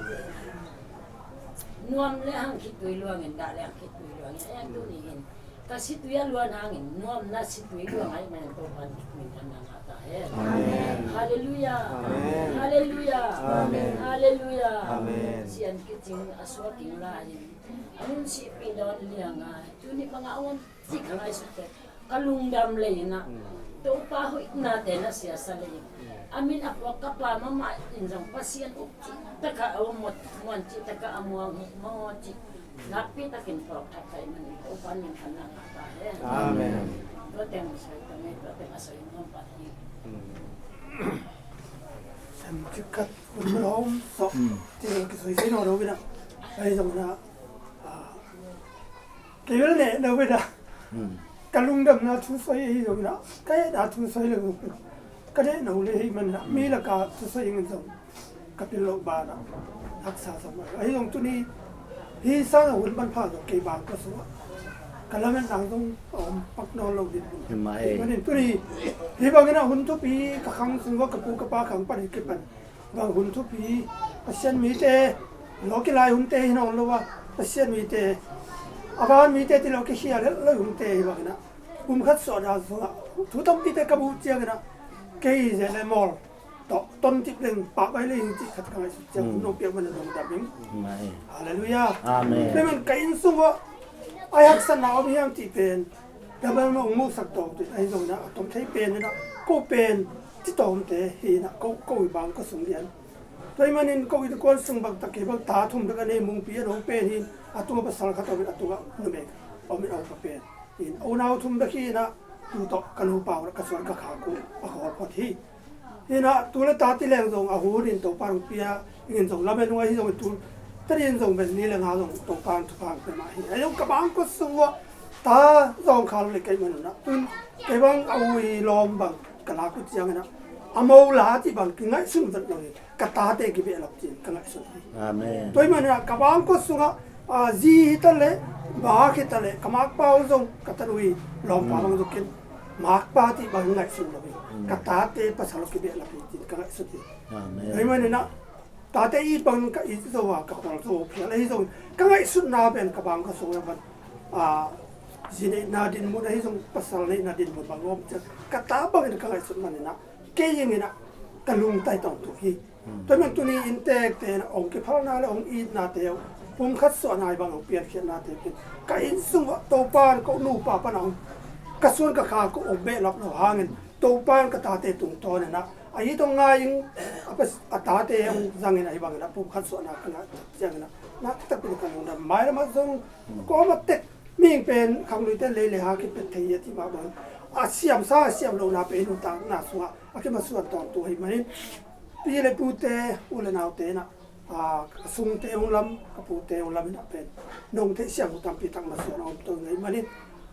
Nuam le hang khitui luangin, dah le hang khitui luangin, a en tuni in ka situi a luan hangin nuamna situi luang ahih manin Topa in min thanna ngah ta hen. Amen. Halleluiah. Amen. Halleluiah. Amen. Halleluiah. Amen. Sian kicing a suak ing lai in a nun sihpih dawn liang a, tuni bang a om cih ka ngaihsut teh ka lungdam lei in ah, Topa hoihnate na siasa lei in, a min a puak ka pa mahmah in zong Pasian uk cih takah a muan cih takah a muang hi maw cih nakpi takin pawk thak ka hih manin Topa min thanna ngah ta hen. Amen. Tua teng a soi teng ei, tua teng a soi nuam pah hi. Sem cik khat hun lawm sawh. Teng kisoi sei nawn lo in ah, ahi zongin ah, ah, Kei bel neh no bel ah. Ka lungdamna thu soi ahi zongin ah, ka hehna thu soi lo zong, ka neh no le hi man ah, mi laka thu soi ingin zong ka pil loh banah haksa sa mah. Ahi zong tuni hi sang a hun manpha zong kei bang ka sungah ka lametna zong a om pak nawn lo ding. Hi mah e. Manin tuni hi bangin ah hun thupi ka khang sung uah ka pu ka pa khang pan hi kipan bang hun thupi, Pasian mite, lawki lai hunte hi nawn lo a, Pasian mite, a van mite ti lawki khial helh lo hunte hi bangin ah, pumkhat suahna sungah thu tampite ka buh ciangin ah, kei zia le mawl tawh ton tip leng pah bai le hi cih khat ka ngaihsut ciang, hun nong piak man a nong dam ing. Halleluiah. Amen. Tua man ka inn sung uah ai haksatna om hiam cih pen, Bible mah hong muhsak tawh tu ahi zongin ah, a tom thei pen in ah, ko pen ci tawmte hi in ah, ko, ko i bang ka sung lian. Tua ahih manin ko i kuan sung bang tak kei bang ta thum bek a nei, mungpi a no pen hi in, a tungah pasal khat om in, a tungah numei om in, a upa pen hi in, a unau thum bek hi in ah, tu tawh ka nupa uh ka suan ka khak uh a khawl phot hi. Hi in ah, tu le ta ti leng zong a hun in Topa hong pia ingin zong lamen uh ahi zongin tu ta dingin zong bel ni le nga zong Topa hong thupha hong pia mah hi. Ahi zong ka bang kawt sung uah ta zong kha lo le kei man un ah, tun kei bang a u i lawm bang ka lak uh ciangin ah, a mo la cih bang kingaihsun vet lo hi. Ka tate kibehlap cin ka ngaihsun hi. Amen. Tua ahih manin ah ka bang kawt sungah, ah, zi hi ta leh, bak hi ta leh, ka makpa uh zong ka tanu i lawmpa bang zong ken makpa cih bang ngaihsun lo hi. Ka tate pasal uh kibehlap hi cin ka ngaihsun hi. Amen. Tua ahih manin ah tate it bang ka it zo a, ka khual zo phial ahi zong, ka ngaihsutna pen ka bang kawt sungah bang, ah, zi neihna dinmun ahi zong, pasal neihna dinmun bang om ciang ka ta bangin ka ngaihsut manin ah, kei in ah ka lungtai tawntung hi. Tua man tuni inntekte in ah hong kiphalna le hong itnate uh, pumkhat suahna hi bang hong piankhiatnate uh, ka inn sung uah Topa in ko nupa pan ah hong, ka suan ka khak uh hong behlap lo hangin, Topa in ka tate tungtawn in ah, a it hong ngai in, a pas-, a tate hong zang in, ahi bangin ah pumkhat suahna ka ngah ciangin ah, nakpi takpi in ka lungdam. Mailam ah zong ka om a tek, mihing pen khangluite lei le ha kipet thei hi a, cih mah bangin a siamsa a siam lohna pen i nuntakna sungah a kimasuan tawntung ahih manin, pi le pute, u le naute in ah, a, ka sungte hong lam, ka pute hong lam in ah pen nong theihsiam uh tampi tak masuan a om to ngei manin,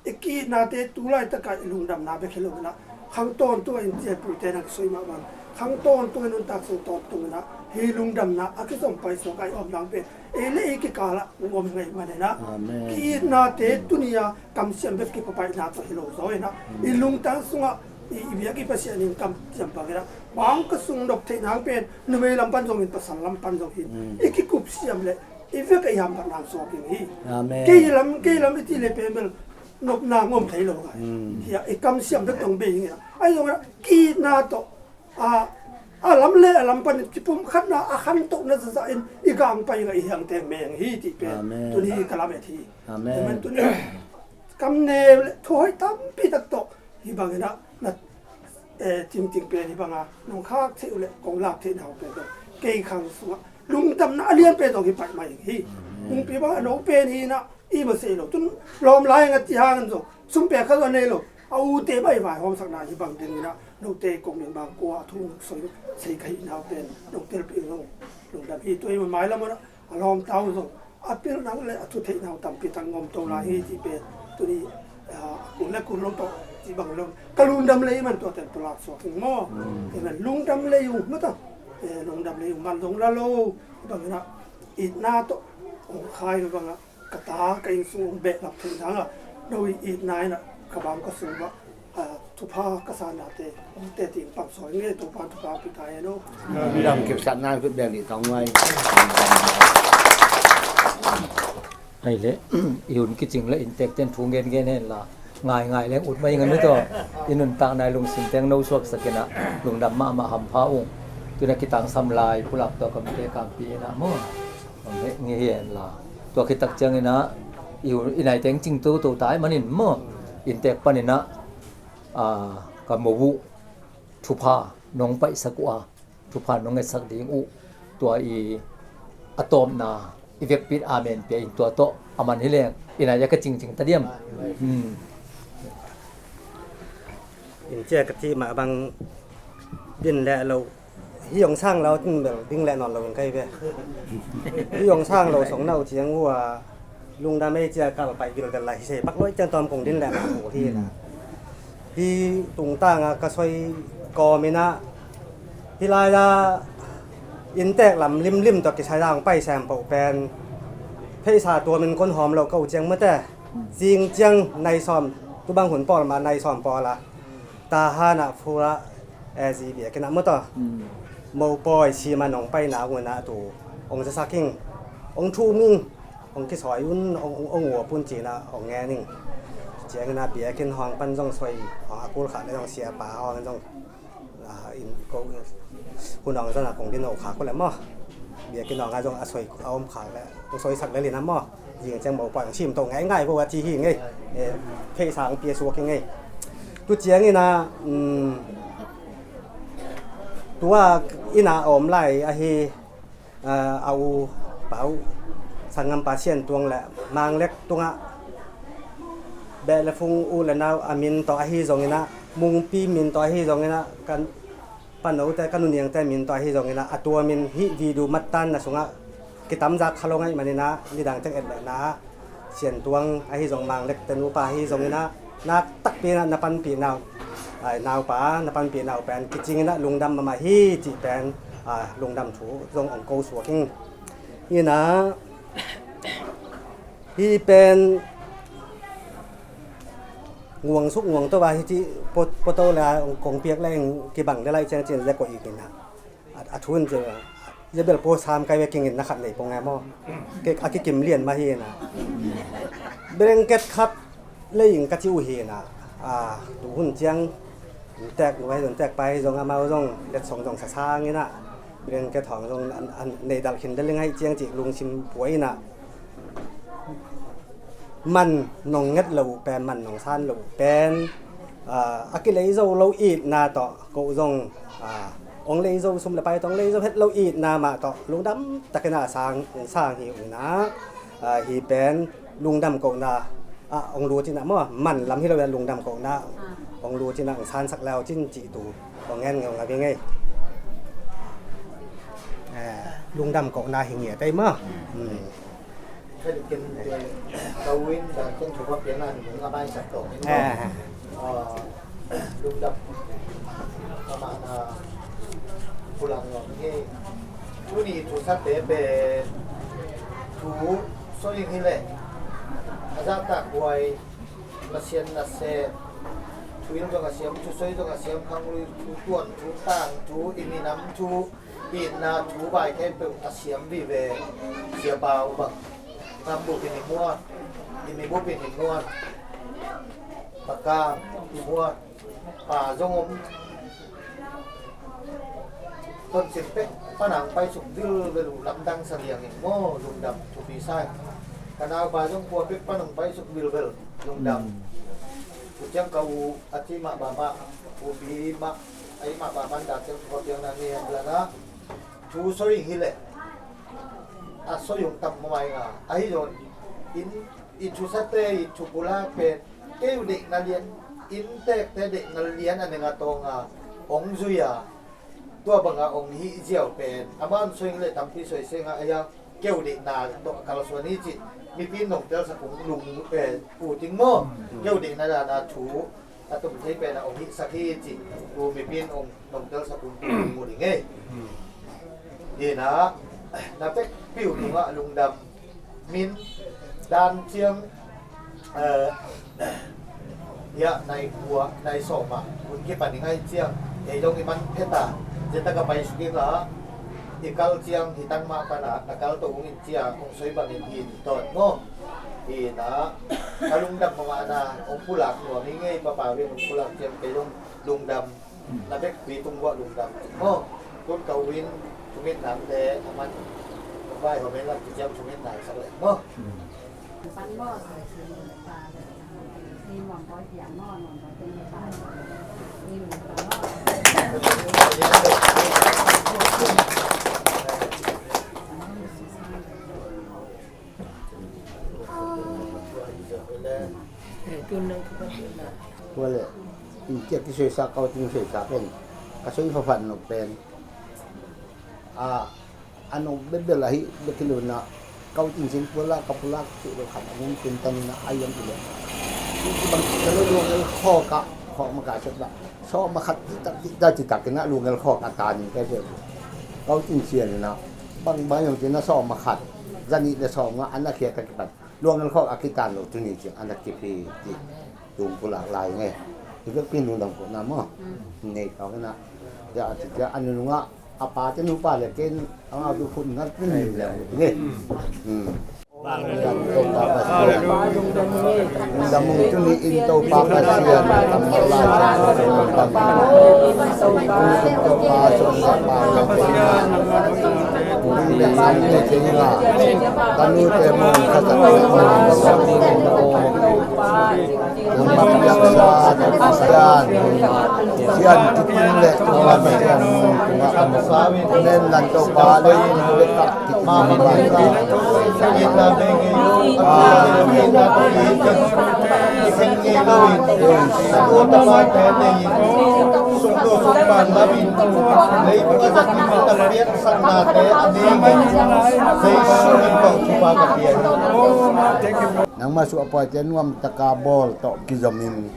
i ki-itnate tu laitak ah i lungdamna bek hi lo in ah, khang tawntung in, ci a pute nang soi mah bang, khang tawntung in, nuntak sung tawntung in ah, hi lungdamna a kizom paisuak a i om nang pen ei le ei kikal ah hong om ngei manin ah, amen, ki-itnate tuni a kamsiam bek kiphapaihna tawh hi lo zaw in ah, i lungtang sungah i, i biak i Pasian in kamsiam bangin ah, bang ka sung nop theih nang pen numei lam pan zongin, pasal lam pan zongin i kikupsiam leh i vek a i hamphat nang suak in hi. Amen. Kei lam, kei lam i cih leh pen bel nopna ngom thei lo ngai. Hi a, i kamsiam bek dong bei in ah, ahi zongin ah ki-itna tawh, a, a lam le a lam panin kipumkhatna, a khantohna zahzah in i gang pai in ah i hiang teng meng hi cih pen, amen, tuni ka lamet hi. Amen. Amen. Tuni kam neu le thu hoih tampi tak tawh hi bangin ah na, eh, tingting pen hi bang a nong khak theih uh le kong lak theihna uh pen kei khang sungah lungdamna a lian pen zong hi pai mai hi. Amen. Pumpi bang a no pen hi in ah, i mah sei lo, tun lawm lai ing a ci hangin zong sum pek kha zong a nei lo, a ute mah i vaihawmsakna hi bang dingin ah, note kong ning bang kua a thu soi, sei ka hihna uh pen nong telpih zong lungdam hi. Tua i mah mailam un ah a lawmta uh zong a pilna uh le a thutheihna uh tampi tak ngom to lai hi cih pen tuni, ah, a kun le kun lo tawh cih bang lo ka lungdam lei man, tua ten pulak suak ing maw. Amen. Lungdam lei uh mata, eh, lungdam lei uh man zong la lo bangin ah, itna tawh hong khai bang ah, ka ta ka inn sung hong behlap theih nang a, no i itna in ah ka bang ka sung uah, ah, thupha ka sannate hong teci in pang sawi nge, Topa in thupha hong pia ta hen aw. Dam kipsakna khut beng dih tawng ngai. Ai le, i hun kicing le inntekte in thu ngen ngen hen la, ngai ngai leng ut mai ing a, nu tawh i nuntakna i lungsim teng no suaksak in ah, lungdam mahmah hampha ung. Tuna kitangsam lai pulak tawh ka mite kampi in ah maw, hong heh nge hi hen la. Tua khit tak ciangin ah i hun, i naite hong cing toto ta ahih manin maw, inntek panin ah, ah, ka mo uh, thupha nong paihsak uh a, thupha nong ngetsak ding uh, tua i a tawpna i vekpi in amen pia in, tua tawh a man hi leng, i nai a ka cingcing ta diam? Hmm. In cia ka cih mah bang din leh lo, hih hong sang lo cin bel ding leh nawn lo in kai ve. Hih hong sang lo song no ciang uh a, Lungdam ei cia kal pai vilvel lai hi, sei pak luai ciang tawm kong din leh mah uh hi na. Hi tungtang a ka soi kawm in ah, hi lai a inntek lam limlim tawh kisai a hong pai sem poh pen pheisa tuamin kon hawm lo ko ciang mate. Zing ciang nai sawm, tu bang hun pawl mah nai sawm pawl a Tahan ah Fura, eh, zi biakinn ah maw taw. Mopawi sima nong paina un ah tu hong zasak ing, hong thum ing, hong kisawi un, hong, hong, hong uap un ci-in ah hong ngen ing. Ciangin ah biakinn hawng pan zong soi, hawng a kul khak le zong siapa hawng zong, ah, in ko hun hawng zong a kong din lo khak uh le maw. Biakinn hawng a zong a soi a om khak le hong soisak le lin ah maw. Zing ciang mopawi hong sim to ngaingai ko a ci hi ngei. Eh, pheisa hong pia suak hi ngei. Tu ciangin ah, um, tua inn ah a om lai ahi, ah, a u pa uh, sanggampa Sian Tuang le Mang Lek tungah beh le phung u le nau a min tawh ahi zongin ah, Mungpi min tawh ahi zongin ah, kan panote, ka nuniangte min tawh ahi zongin ah, a tua min hih video mattanna sungah kitamzak kha lo ngaih manin ah, nidang teng et lehna ah Sian Tuang ahi zong, Mang Lekte nupa ahi zongin ah, nak takpi in ah na panpih nau, ai, naupa na panpih nau pen kicing in ah lungdam mahmah hi cih pen, ah, lungdam thu zong hong ko suak ing. In ah, hih pen nguang suk nguang to a hi cih pot, poto le a kong piak le kibang le lai ciang cin le koih in ah. A, a thu in ci, Isabel po sam kai ve king in na khat nei pong e maw. Ke, a kikim lian mah hi na. Blanket khat lei ing ka ci uh hi na. A, tu hun ciang tek nuai zong tek pai zong amau zong letsong zong sasang in a. Blanket hong zong an, an nei dal khin dal ing hai ciang ci lungsim puai in a. Man nong nget lo uh pen, man nong san lo uh pen, ah, a kilei zo lo itna tawh ko zong, ah, ong lei zo, sum le pai tawh ong lei zo het lo itna mah tawh lungdam takin a sang, sang hi uh na, ah, hi pen lungdam kohna, ah, ong lut in a maw, man lam hi lo in a lungdam kohna ong lut in a ong sansak le uh cin cih tu ong ngen ngeu ngau hi ngei. Eh, lungdam kohna hi ngiat ei maw. Hmm. Kha dikin ka uin dan kong thupa pian a ni mung a bai sak to ni. Ah. Ah, lungdam. Ka ma na pulang lo ni. Tuni thu sa te pe thu soi hi le. A za ta kuai, na sian na se. Thu il zong a siam, thu soi zong a siam, khang lui thu tuan, thu tang, thu i minam, thu itna thu vai khempeuh a siam vive. Siapa uh bang ngam bup in i muan, i mi bup in i muan, pakam i muan, pa zong om. Ton sim pek panang pai suk vilvel uh lamdang sa liang in maw, lungdam thupi sai. Ka naupa zong pua pek panang pai suk vilvel, lungdam. Kuciang ka u a ci mah bamah, u pi mah, a i mah bamah da ciang thu ka piang na ni hen lana. Thu soi hi leh a soi hong tam mawh mai nga. Ahi zong in i thusate i thupulak pen kei uh deihna lian, inntekte deihna lian a neng a tawng a hong zui a, tua banga hong hih ziau pen amah hong soi hi leh tampi soi seng a, ahi a kei uh deihna tawh a kalsuan hi cih mipi in nong telsak hong lung, eh, uh ting maw. Kei uh deihna dana thu a tum thei pen a hong hihsak hi cih tu mipi in hong nong telsak hun pu mu ding ei. Hi na, na pek piu tungah lungdam min dan ciang, eh, ya nai kua nai sawma hun kipan i ngai ciang ei dong i man pheta zeta ka pai suk i nga i kal ciang hi tang mah pana na kal to ung in ciang hong soi bangin hin ton maw. Hi na, ka lungdam mawh na hong pulak nuam hi ngei, papa vin hong pulak ciang kei dong lungdam. Na bek pi tung buah lungdam maw. Tun ka uin thunget nang le a man vai home lam kiciam thunget nang sak leh maw. Pan maw. Ni mong koi piang maw, mong koi piang maw. Ni mong koi maw. Tua leh in ciak kisoisak kau ting soisak en ka soi fafan nok pen a, a nok bebel ahi bek hi lo na. Kau tin sin pulak ka pulak tu lo khat a ngun tun tan na ai yam tu lo. Bang ka lo luang el khawk a khawk ma ka sep la. Sawm a khat ti tak ti tak ti tak na luang el khawk a ta ni ka sep. Kau tin sin na bang bang yong tin na sawm a khat. Zani le sawm nga an a khia ka kipan. Luang el khawk a kitan lo tu ni cing an a kipi ti. Tung pulak lai nge. Ti bek pin lungdam ko na mo. Nei kau na. Ya ti ya an nunga a pa te nupa le ken a ngau tu khun ngat pin ni le nge. Lungdam Topa Pasian. Lungdam mung tu ni in Topa Pasian. Kammal lai sa Topa Pasian. Topa Pasian. Lungdam mung tu ni in Topa Pasian. Tanu te mung kata mung. Tua mah piaksa Topa Pasian. Sian kitin le Topa Pasian. Tua mah nen lan Topa le in le ka kitin ma ba sa. Nangmah suahpawi te nuam taka bawl tawh kizomin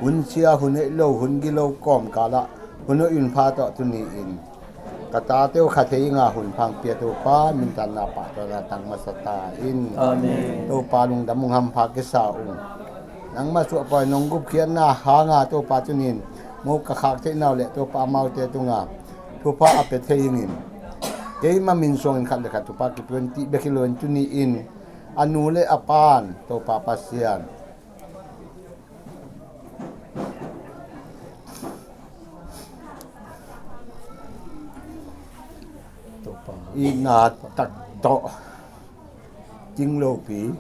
hun sia, hun neih lo, hun gilo kawmkalah hun hoih hun pha tawh tuni in ka tate uh kha thei inga hun phang pia Topa, mintanna pahtawi na tang masa ta in. Amen. Topa lungdam ung, hampha kisa ung. Nangmah suahpawi nong gupkhiatna hanga Topa tuni in mo ka khak theihna uh le Topa amaute tunga thupha a pia thei ingin keima min suangin khat le khat thupha kipia un ti bek hi lo in tuni in a nu le a pan Topa Pasian itna tak tawh ting lopi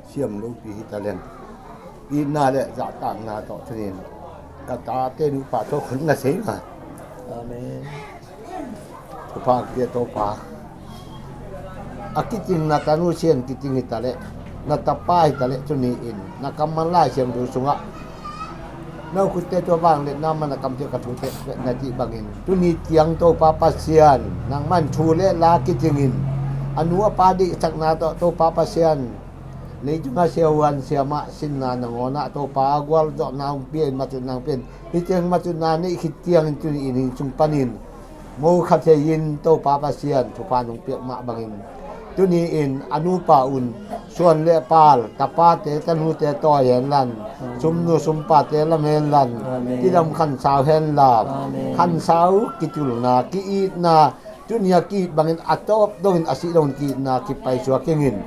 siam lopi hi taleng itna le zahtakna tawh tunin ka tate nupa tawh khun na sei ma. Amen. Thupha kipia Topa. A kiting na tanu Sian kiting hi taleh na tapa hi taleh tuni in na kammal Lai Siangtho sungah na khutte tua vangliatna man a kamte ka thute na cih bangin tuni tiang Topa Pasian nangman thu le la kitingin a nu a pa deihsakna tawh Topa Pasian leitungah siahuan siamah sinna nangawnah Topa gualzawhna hong pia in matutna hong pia in hitiang matutna neih khit tiangin tuni in hing sung panin mo kha thei-in Topa Pasian thupha nong piak mah bangin tuni in a nupa un suan le pal tapate tanute tawi hen lan sumnu sumpate lam hen lan tidam khansau hen la khansau kitulna ki-itna tuni a ki-it bangin a tawp dongin a sih dongin ki-itna kipaisuak kingin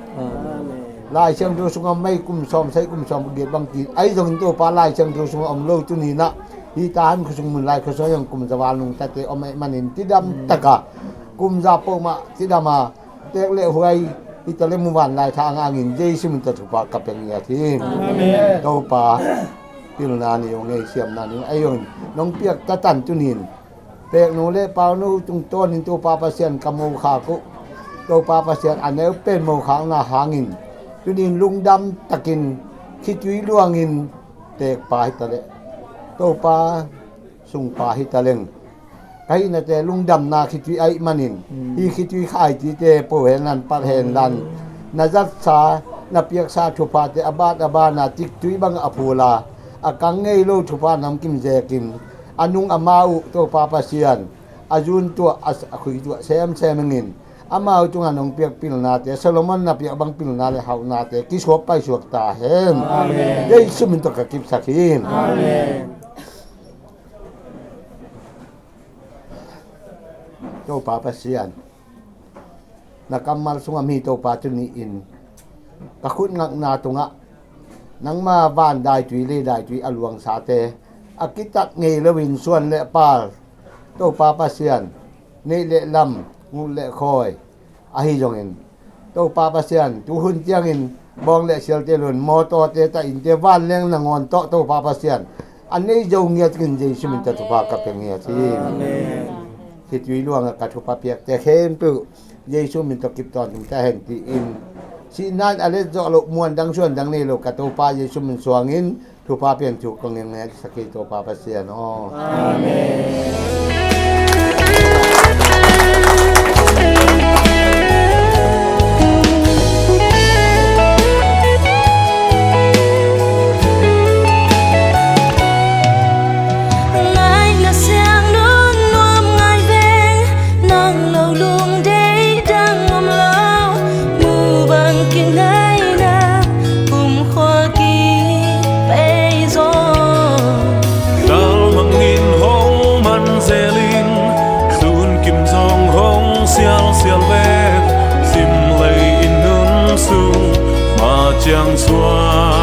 Lai Siangtho sungah mei kum sawm sai kum sawm giat bang ki ahi zongin Topa Lai Siangtho sungah om lo tuni inah hih tahan khosung mun lai khosung zong kum zaval nungtate om ahih manin tidam taka kum za pawh mah tidam a tek le huai hita le muvan lai tha angangin Jesu min tawh thupha ka pia ngiat hi. Topa pilna ni ung ei siamna ni ung ei zongin nong piak tatan tunin pekno le pauno tungtawnin Topa Pasian ka mokhak uh Topa Pasian a neu pen mokhakna hangin tunin lungdam takin khitui luangin tekpa hi taleh Topa sungpa hi taleng ka hihnate lungdamna khitui ahih manin hih khitui khaitite po hen lan pat hen lan na zatsa na piaksa thuphate a bat a bana tiktui bang a phula a kang ngei lo thupha namkim zekin a nung a ma uh Topa Pasian a zun tuah a khui tuah semsem ingin amau tungah nong piak pilnate Solomon na piak bang pilna le hauhnate kisuak paisuak ta hen. Jesu min tawh ka kipsak hi. Topa Pasian na kammal sungah mi Topa tuni in ka khut ngakna tungah nangma van daitui le daitui a luangsate a kitat ngei loin suan le pal Topa Pasian neih le lam ngut le khawi ahi zongin Topa Pasian tuhun tiangin bawng le sialte lun mawtawte ta innte vanleng nangawn tawh Topa Pasian a nei zo ngiat in Jesu min tawh thupha ka pia ngiat hi. Khitui luangah ka thupha piakte khempeuh Jesu min tawh kip tawntung ta hen tiin sihna in a let zawh loh muan dang suan dang nei lo ka Topa Jesu min suangin thupha pian thu kong ngen ngiat sak hi Topa Pasian aw. Amen. ciang suak